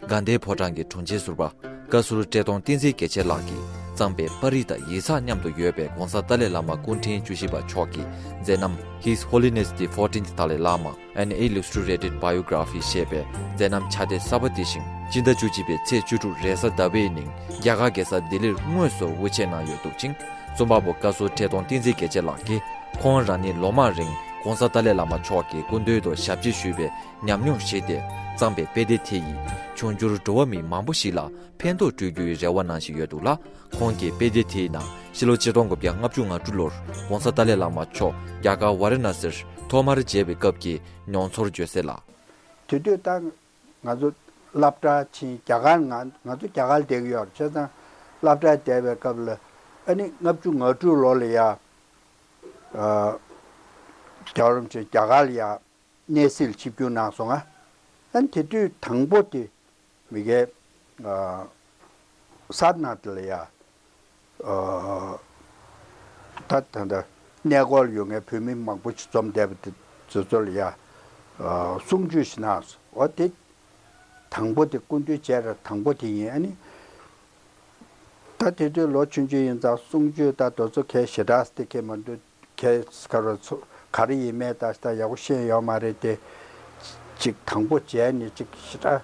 དགའ་ལྡན་ཕོ་བྲང་གི་དྲུང་ཆེ་ཟུར་པ་བཀའ་ཟུར་བཀྲས་མཐོང་བསྟན་འཛིན་རྒྱལ་མཚན་ལགས་ཀྱིས་བརྩམས་པའི་པར་རིས་དང་ཡིག་ཚགས་མཉམ་དུ་ཡོད་པའི་༧གོང་ས་ཏཱ་ལའི་བླ་མ་སྐུ་ཕྲེང་བཅུ་བཞི་པ་མཆོག་གི་མཛད་རྣམ་His Holiness the Fourteenth Dalai Lama, An Illustrated Biography ཞེས་པའི་མཛད་རྣམ་ཕྱག་དེབ་གསར་པ་དེ་བཞིན་སྤྱི་ཟླ་བཅུ་གཅིག་པའི་ཚེས་བཅུ་དྲུག་རེས་གཟའ་ཟླ་བའི་ཉིན་རྒྱ་གར་རྒྱལ་ས་ལྡི་ལིར་དངོས་སུ་དབུ་འབྱེད་གནང་ཡོད་འདུག་ཅིང་། རྩོམ་པ་པོ་བཀའ་ཟུར་བཀྲས་མཐོང་བསྟན་འཛིན་རྒྱལ་མཚན་ལགས་ཀྱིས་ཁོང་རང་ཉིད་ལོ་མང་རིང་ ༸གོང་ས་ཏཱ་ལའི་བླ་མ་མཆོག་གི་སྐུ་མདུན་དུ་ཞབས་ཕྱི་ཞུས་པའི་ཉམས་མྱོང་བཞེས་ཏེ་བརྩམས་པའི་དཔེ་དེབ་དེ་ཡིས་འབྱུང་འགྱུར་འགྲོ་བ་མི་མང་པོ་ཞིག་ལ་ཕན་ཐོགས་སྤྲོད་རྒྱུའི་རེ་བ་གནང་བཞིན་ཡོད་འདུག་ལ། ཁོང་གིས་དཔེ་དེབ་དེའི་ནང་ཕྱི་ལོ་ཆིག་སྟོང་དགུ་བརྒྱ་ལྔ་བཅུ་ང་དྲུག་ལོར་༸གོང་ས་ཏཱ་ལའི་བླ་མ་མཆོག་རྒྱ་གར་ཝཱ་ར་ཎ་སིར་ཐོག་མར་མཇལ་བའི་སྐབས་ཀྱི་མྱོང་ཚོར་བརྗོད་གསལ་ལ། དེ་དུས་ད་ང་ཚོ་སློབ་གྲྭར་ཕྱིན། རྒྱ་གར་ང་ང་ཚོ་རྒྱ་གར་བསྡད་ཀྱི་ཡོད་རེད། བྱས་ཙང་སློབ་གྲྭར་བསྡད་པའི་སྐབས་ལ་ཨ་ནི་ལྔ་བཅུ་ང་དྲུག་ལོ་ལ་ཡ། ཨ། རྒྱལ་བ་རིན་པོ་ཆེ་རྒྱ་གར་ལ་ཡ་གནས་གཟིགས་ལ་ཆིབས་བསྒྱུར་གནང་སོང་ང་། ཨ་ནི་དེ་དུས་དང་པོ་དེ་མི་གའི་ཨ་སར་ནཱཐ་ལ་ཡ། ཨ། ད་ད་ད་གནས་སྐོར་ཡོད་མཁན་བོད་མི་མང་པོ་ཞིག་འཛོམས་བསྡད་པ་དེ་ཚོ་ཚོ་ལ་ཡ། ཨ། གསུང་ཆོས་ཤིག་གནང་སོང་། འོ་དེ་དང་པོ་དེ་སྐུ་མདུན་མཇལ་རབས་དང་པོ་དེ་ཡིན། ཨ་ནི་ད་དེ་དུས་ལོ་ཆུང་ཆུང་ཡིན་ཙང་གསུང་ཆོས་ད་དེ་ཚོ་གའི་ཞེ་དྲག་དེ་གའི་མ་འདུག་གའི་ག་རེ་ཚོ་ག་རེ་ཡིན་མིན་ད་ད་ཡག་པོ་ཤེས་ཡོད་མ་རེད་དེ། ཅིག་དང་པོ་མཇལ་ནས་ཅིག་ཞེ་དྲག་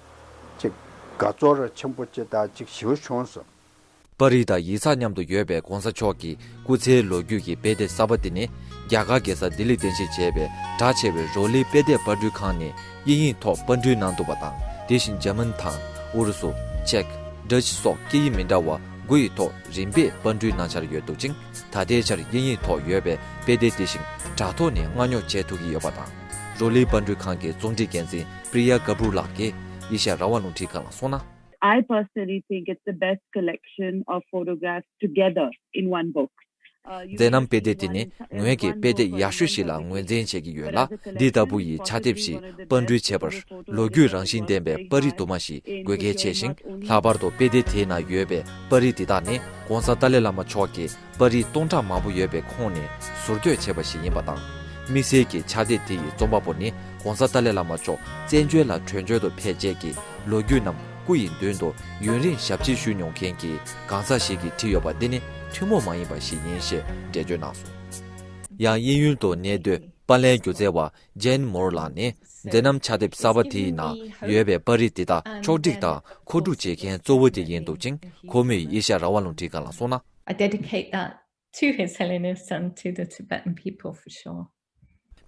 ཅིག་དགའ་ཚོར་ཆེན་པོ་ཅིག་དང་ཅིག་ཞེ་པོ་བྱུང་སོང་། པར་རིས་དང་ཡིག་ཚགས་མཉམ་དུ་ཡོད་པའི་༸གོང་ས་མཆོག་གི་སྐུ་ཚེའི་ལོ་རྒྱུས་ཀྱི་དཔེ་དེབ་གསར་པ་འདི་ནི། རྒྱ་གར་རྒྱལ་ས་ལྡི་ལིར་རྟེན་གཞི་བྱས་པའི་གྲགས་ཆེ་བའི་རོ་ལི་དཔེ་དེབ་པར་སྐྲུན་ཁང་ནས་དབྱིན་ཡིག་ཐོག་པར་སྐྲུན་གནང་འདུག་པ་དང་། དེ་བཞིན་འཇར་མན་དང་ཨུ་རུ་སུ། ཅེཀ། ཌ་ཅི་སོགས་སྐད་ཡིག་མི་འདྲ་བ་དགུ་ཡི་ཐོག་རིམ་པས་པར་སྐྲུན་གནང་འཆར་ཡོད་འདུག་ཅིང་། ད་ལྟའི་ཆར་དབྱིན་ཡིག་ཐོག་ཡོད་པའི་དཔེ་དེབ་དེ་བཞིན་དྲ་ཐོག་ནས་མངགས་ཉོ་བྱེད་ཐུབ་ཀྱི་ཡོད་པ་དང་། རོ་ལི་པར་སྐྲུན་ཁང་གི་རྩོམ་སྒྲིག་འགན་འཛིན་པྲི་ཡ་གབ་རུ་ལགས་ཀྱིས་ཨེ་ཤ་ཡ་རང་དབང་རླུང་འཕྲིན་ཁང་ལ་གསུངས་ན། I personally think it's the best collection of photographs together in one book. Uh, you མཛད་རྣམ་དཔེ་དེབ་དེ་ནི་ངོས་ཀྱིས་དཔེ་དེབ་ཡག་ཤོས་ཤིག་ལ་ངོས་འཛིན་བྱེད་ཀྱི་ཡོད་ལ། འདི་ལྟ་བུ་ཡི་ཕྱག་དེབ་ཞིག་པར་སྐྲུན་བྱས་པར་ལོ་རྒྱུས་རང་བཞིན་ལྡན་པའི་པར་རིས་དུ་མ་ཞིག་དགོས་གལ་ཆེ་ཞིང་། ལྷག་པར་དུ་དཔེ་དེབ་དེའི་ནང་ཡོད་པའི་པར་རིས་འདི་དག་ནི་༸གོང་ས་ཏཱ་ལའི་བླ་མ་མཆོག་གི་པར་རིས་སྟོང་ཕྲག་མང་པོ་ཡོད་པའི་ཁོངས་ནས་ཟུར་བསྟོད་བྱས་པ་ཞིག་ཡིན་པ་དང་། དམིགས་བསལ་གྱི་ཕྱག་དེབ་དེ་ཡི་རྩོམ་པ་པོ་ནི་༸གོང་ས་ཏཱ་ལའི་བླ་མ་མཆོག་བཙན་བྱོལ་ལ་བྲོས་བྱོལ་དུ་ཕེབས་རྗེས་ཀྱི་ལོ་རྒྱུས་རྣམས་སྐུ་ཡི་མདུན་དུ་ཡུན་རིང་ཞབས་ཕྱི་ཞུས་མྱོང་མཁན་གྱི་གང་ཟག་ཞིག་གིས་བྲིས་ཡོད་པ་འདི་ནི་ཐུན་མོང་མ་ཡིན་པ་ཞིག་ཡིན་ཞེས་འགྲེལ་བརྗོད་གནང་སོང་། ཡང་དབྱིན་ཡུལ་དུ་གནས་སྡོད་པར་ལེན་སྒྱུ་རྩལ་བ་ཇེན་མོར་ལགས་ནི། མཛད་རྣམ་ཕྱག་དེབ་གསར་པ་དེའི་ནང་ཡོད་པའི་པར་རིས་འདི་དག་ཕྱོགས་སྒྲིག་དང་མཁོ་སྒྲུབ་བྱེད་མཁན་གཙོ་བོ་དེ་ཡིན་འདུག་ཅིང་། ཁོ་མོས་ཨེ་ཤ་ཡ་རང་དབང་རླུང་འཕྲིན་ཁང་ལ་གསུངས་ན། I dedicate that to His Holiness and to the Tibetan people for sure.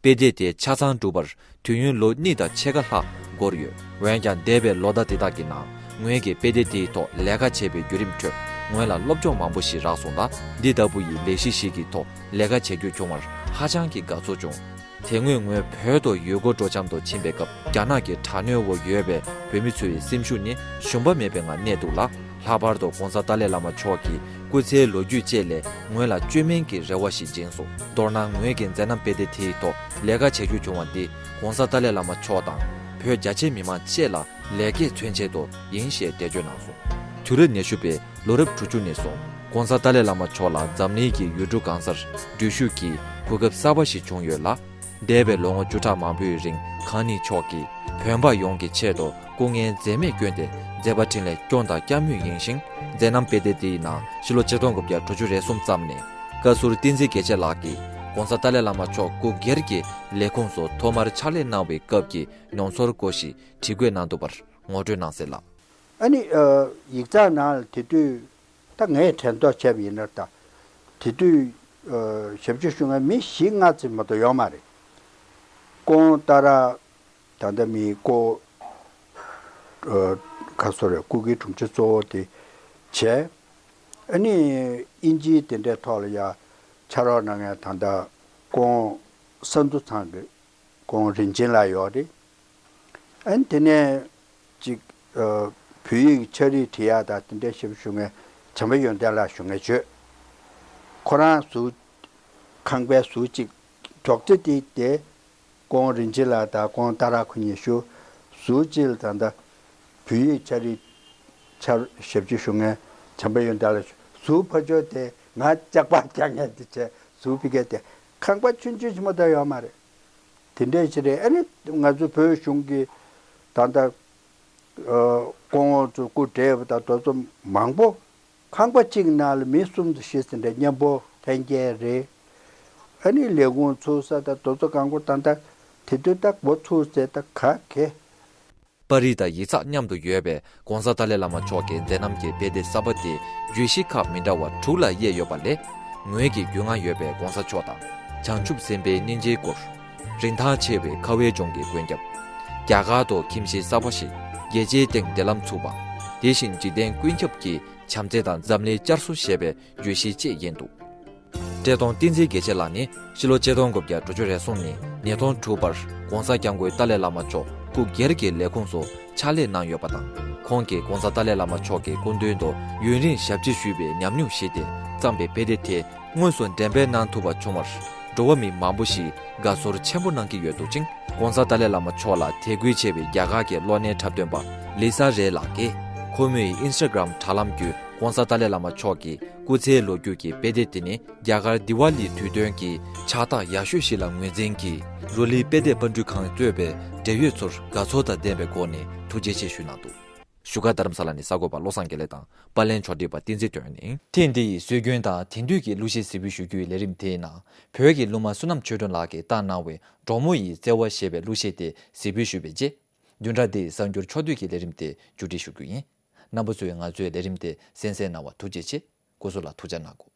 དཔེ་དེབ་དེ་ཆ་ཚང་གྲུབ་པར་དུས་ཡུན་ལོ་གཉིས་དང་ཕྱེད་ཀ་ལྷག་འགོར་ཡོད། འོན་ཀྱང་འདས་པའི་ལོ་ཟླ་དེ་དག་གི་ནང་ངོས་ཀྱིས་དཔེ་དེབ་དེའི་ཐོག་ལས་ཀ་བྱས་པའི་བརྒྱུད་རིམ་ཁྲོད་ངོས་ལ་སློབ་སྦྱོང་མང་པོ་ཞིག་རག་སོང་ལ། འདི་ལྟ་བུ་ཡི་ལས་གཞི་ཞིག་གི་ཐོག་ལས་ཀ་བྱེད་རྒྱུ་བྱུང་བར་ཧ་ཅང་གི་དགའ་ཚོར་བྱུང་། དེ་སྔོན་ངོས་བོད་དུ་ཡུལ་སྐོར་སྤྲོ་འཆམ་དུ་ཕྱིན་པའི་སྐབས། རྒྱ་ནག་གི་དྲག་གནོན་འོག་ཡོད་པའི་བོད་མི་ཚོའི་སེམས་ཤུགས་ནི་ཞུམ་པ་མེད་པའི་ངང་གནས་འདུག་ལ། ལྷག་པར་དུ་༸གོང་ས་ཏཱ་ལའི་བླ་མ་མཆོག་གི་སྐུ་ཚེའི་ལོ་རྒྱུས་བཅས་ལས་ངོས་ལ་བཅོས་མིན་གྱི་རེ་བ་ཞིག་སྦྱིན་སོང་། མདོར་ན་ངོས་ཀྱི་མཛད་རྣམ་དཔེ་དེབ་དེའི་ཐོག་ལས་ཀ་བྱ་རྒྱུ་བྱུང་བ་འདི་༸གོང་ས་ཏཱ་ལའི་བླ་མ་མཆོག་དང་བོད་རྒྱ་ཆེ་མི་མང་བཅས་ལ་ལེགས་སྐྱེས་མཚོན་ཆེད་དུ་ཡིན་ཞེས་འགྲེལ་བརྗོད་གནང་སོང་། དུས་རབས་ཉི་ཤུ་པའི་ལོ་རབས་དྲུག་ཅུ་ནས་བཟུང་༸གོང་ས་ཏཱ་ལའི་བླ་མ་མཆོག་ལ་འཛམ་གླིང་གི་ཡུལ་གྲུ་གང་སར་འགྲུལ་བཞུད་ཀྱི་གོ་སྐབས་གསར་པ་ཞིག་བྱུང་ཡོད་ལ། འདས་པའི་ལོ་ངོ་བཅུ་ཕྲག་མང་པོའི་རིང་གང་ཉིད་མཆོག་གིས་བོད་པ་ཡོངས་ཀྱི་ཆེད་དུ་སྐུ་ངལ་འཛེམས་མེད་བསྐྱོན་ཏེ་མཛད་པ་འཕྲིན་ལས་སྐྱོང་དང་བསྐྱང་མུས་ཡིན་ཞིང་། མཛད་རྣམ་དཔེ་དེབ་དེའི་ནང་ཕྱི་ལོ་ཆིག་སྟོང་དགུ་བརྒྱ་དྲུག་ཅུ་རེ་གསུམ་ཙམ་ནས་བཀའ་ཟུར་བསྟན་འཛིན་དགེ་བཤེས་ལགས་ཀྱིས་༸གོང་ས་ཏཱ་ལའི་བླ་མ་མཆོག་སྐུ་སྒེར་གྱི་ལས་ཁུངས་སུ་ཐོག་མར་ཕྱག་ལས་གནང་བའི་སྐབས་ཀྱི་མྱོང་ཚོར་སྐོར་ཞིག་བྲིས་བཀོད་གནང་འདུག་པར་ངོ་སྤྲོད་གནང་གསལ་ལ། ཨ་ནི་ཨ་ཡིག་ཚགས་ནང་ལ་དེ་དུས་ད་ངས་དྲན་རྟོག་བྱས་པ་ཡིན་ན་ད། དེ་དུས་ཨ་ཞབས་ཕྱི་ཞུ་མཁན་མི་བཞི་ལྔ་ཙམ་མ་གཏོགས་ཡོད་མ་རེད། ཀོང་ཏཱ་ར། ད་ལྟ་མི་ཀོ་ཨ་ཁ་སོ་རེད། སྐུ་སྒེར་དྲུང་ཆེ་གཙོ་བོ་དེ་བྱས། ཨ་ནི་དབྱིན་ཇིའི་དེ་འདྲའི་ཐོག་ལ་ཡ་ཕྱག་རོགས་གནང་མཁན་ད་ལྟ་ཀོང་ས་འདུ་ཚང་གི་ཀོང་རིན་ཆེན་ལགས་ཡོད་རེད། ཨ་ནི་དེ་ནས་ཅིག་ཨ་བོད་ཡིག་ཕྱག་བྲིས་བྲིས་ཡག་དང་དེ་འདྲའི་ཞབས་ཞུ་མཁན་བྱམས་པ་ཡོན་ཏན་ལགས་ཞུ་མཁན་བྱོས། ཁོ་རང་ཟུར་ཁང་པའི་ཟུར་གཅིག་རྒྱོག་ཙེ་དེ་དེ་ཀོང་རིན་ཆེན་ལགས་དང་ཀོང་ཏཱ་ར་ཁོ་གཉིས་བཞུགས། ཟུར་གཅིག་ལ་ད་ལྟ་བོད་ཡིག་ཕྱག་བྲིས་ཕྱག་ཞབས་ཕྱི་ཞུ་མཁན་བྱམས་པ་ཡོན་ཏན་ལགས་བཞུགས། ཟུར་ཕར་ཕྱོགས་དེ་ང་ལྕགས་པར་རྒྱག་མཁན་དེ་བྱས། ཟུར་ཕ་གི་དེ་ཁང་པ་ཆུང་ཆུང་ཞིག་མ་གཏོགས་ཡོད་མ་རེད། དེ་འདྲས་ཞིག་རེད། ཨ་ནི་ང་ཚོ་བོད་གཞུང་གི་ད་ལྟ་ཨ་སྐུ་ངོ་ཚོ་སྐུ་བགྲེས་པ་དང་དེ་ཚོ་མང་པོ་ཁང་པ་གཅིག་ནང་ལ་མི་གསུམ་དང་བཞི་ཙམ་རེད། མཉམ་པོ་ལྷན་རྒྱས་རེད། ཨ་ནི་ལས་ཁུངས་ཚུགས་ས་དང་དེ་ཚོ་གང་པོ་ད་ལྟ་དེ་དུས་ད་འགོ་ཚུགས་ཚེ་ད་ག་གེ། པར་རིས་དང་ཡིག་ཚགས་མཉམ་དུ་ཡོད་པའི་༸གོང་ས་ཏཱ་ལའི་བླ་མ་མཆོག་གི་མཛད་རྣམ་གྱི་དཔེ་དེབ་གསར་པ་དེ་བརྗོད་གཞི་ཁག་མི་འདྲ་བ་དྲུག་ལ་དབྱེ་ཡོད་པ་ལས། ངོས་ཀྱིས་རྒྱུས་མངའ་ཡོད་པའི་༸གོང་ས་མཆོག་དང་བྱང་ཆུབ་སེམས་དཔའི་སྙིང་རྗེའི་སྐོར། རིན་ཐང་ཆེ་བའི་ཁ་བའི་ལྗོངས་ཀྱི་ཀུན་ཁྱབ། རྒྱ་གར་དུ་ཁྱིམ་གཞིས་གསར་པ་ཞིག་རྒྱལ་སྤྱིའི་སྟེང་བདེ་ལམ་ཚུགས་པ། དེ་བཞིན་འཇིག་རྟེན་ཀུན་ཁྱབ་ཀྱི་བྱམས་བརྩེ་དང་འཛམ་གླིང་བསྐྱར་གསོ་ཞེས་པའི་བརྗོད་གཞི་བཅས་ཡིན་འདུག་བཀྲས་མཐོང་བསྟན་འཛིན་རྒྱལ་མཚན་ལགས་ནི་ཕྱི་ལོ་ཆིག་སྟོང་དགུ་བརྒྱ་དྲུག་ཅུ་རེ་གསུམ་ནས་ཉིས་སྟོང་དྲུག་བར་༸གོང་ས་༸སྐྱབས་མགོན་ཏཱ་ལའི་བླ་མ་མཆོག་སྐུ་སྒེར་གྱི་ལས་ཁུངས་སུ་ཕྱག་ལས་གནང་ཡོད་པ་དང་། ཁོང་གིས་༸གོང་ས་ཏཱ་ལའི་བླ་མ་མཆོག་གི་སྐུ་མདུན་དུ་ཡུན་རིང་ཞབས་ཕྱི་ཞུས་པའི་ཉམས་མྱོང་བཞེས་ཏེ་བརྩམས་པའི་དཔེ་དེབ་དེ་དངོས་སུ་འགྲེམས་སྤེལ་གནང་ཐུབ་པ་བྱུང་བར་འགྲོ་བ་མི་མང་པོ་ཞིག་དགའ་ཚོར་ཆེན་པོ་གནང་གི་ཡོད་འདུག་ཅིང་། ༸གོང་ས་ཏཱ་ལའི་བླ་མ་མཆོག་ལ་དད་གུས་ཆེ་བའི་རྒྱ་གར་གྱི་གློག་བརྙན་འཁྲབ་སྟོན་པ་ལི་ས་རེ་ལགས་ཀྱིས་ཁོ་མོའི་ཨིན་སི་ཊ་གྷི་རམ་དྲ་ལམ་བརྒྱུད་༸གོང་ས་ཏཱ་ལའི་བླ་མ་མཆོག་གི་སྐུ་ཚེའི་ལོ་རྒྱུས་ཀྱི་དཔེ་དེབ་དེ་ནི་རྒྱ་གར་དི་ཝཱ་ལིའི་དུས་སྟོན་གྱི་ཕྱག་རྟགས་ཡག་ཤོས་ཤིག་ལ་ངོས་འཛིན་གྱིས་རུ་ལི་དཔེ་དེབ་པར་སྐྲུན་ཁང་གཙོས་པའི་འབྲེལ་ཡོད་ཚོར་དགའ་ཚོར་དང་ལྡན་པའི་སྒོ་ནས་ཐུགས་རྗེ་ཆེ་ཞུས་གནང་འདུག་བཞུགས་སྒར་རྡ་རམ་ས་ལ་ནས་གསར་འགོད་པ་བློ་བཟང་དགེ་ལེགས་དང་པར་ལེན་ཕྱོགས་སྒྲིག་པ་བསྟན་འཛིན་དོན་ནི། ཐེངས་འདི་ཡི་སྲོལ་རྒྱུན་དང་དེང་དུས་ཀྱི་གླུ་གཞས་གཟིགས་འབུལ་ཞུ་རྒྱུའི་ལས་རིམ་དེའི་ནང་བོད་ཀྱི་གླུ་མ་བསོད་ནམས་ཆོས་སྒྲོན་ལགས་ཀྱིས་བཏང་གནང་བའི་གྲོགས་མོ་ཡི་བརྩེ་བ་ཞེས་པའི་གླུ་གཞས་དེ་གཟིགས་འབུལ་ཞུས་པའི་རྗེས། བདུན་ཕྲག་འདིའི་གསར་འགྱུར་ཕྱོགས་བསྡུས་ཀྱི་ལས་རིམ་དེ་མཇུག་སྒྲིལ་ཞུ་རྒྱུ་ཡིན། རྣམ་པ་ཚོས་ང་ཚོའི་ལས་རིམ་དེ་གསན་གཟིགས་གནང་བར་ཐུགས་རྗེ་ཆེ། སྐུ་གཟུགས་ལ་ཐུགས་ཅག་གནང་གོ།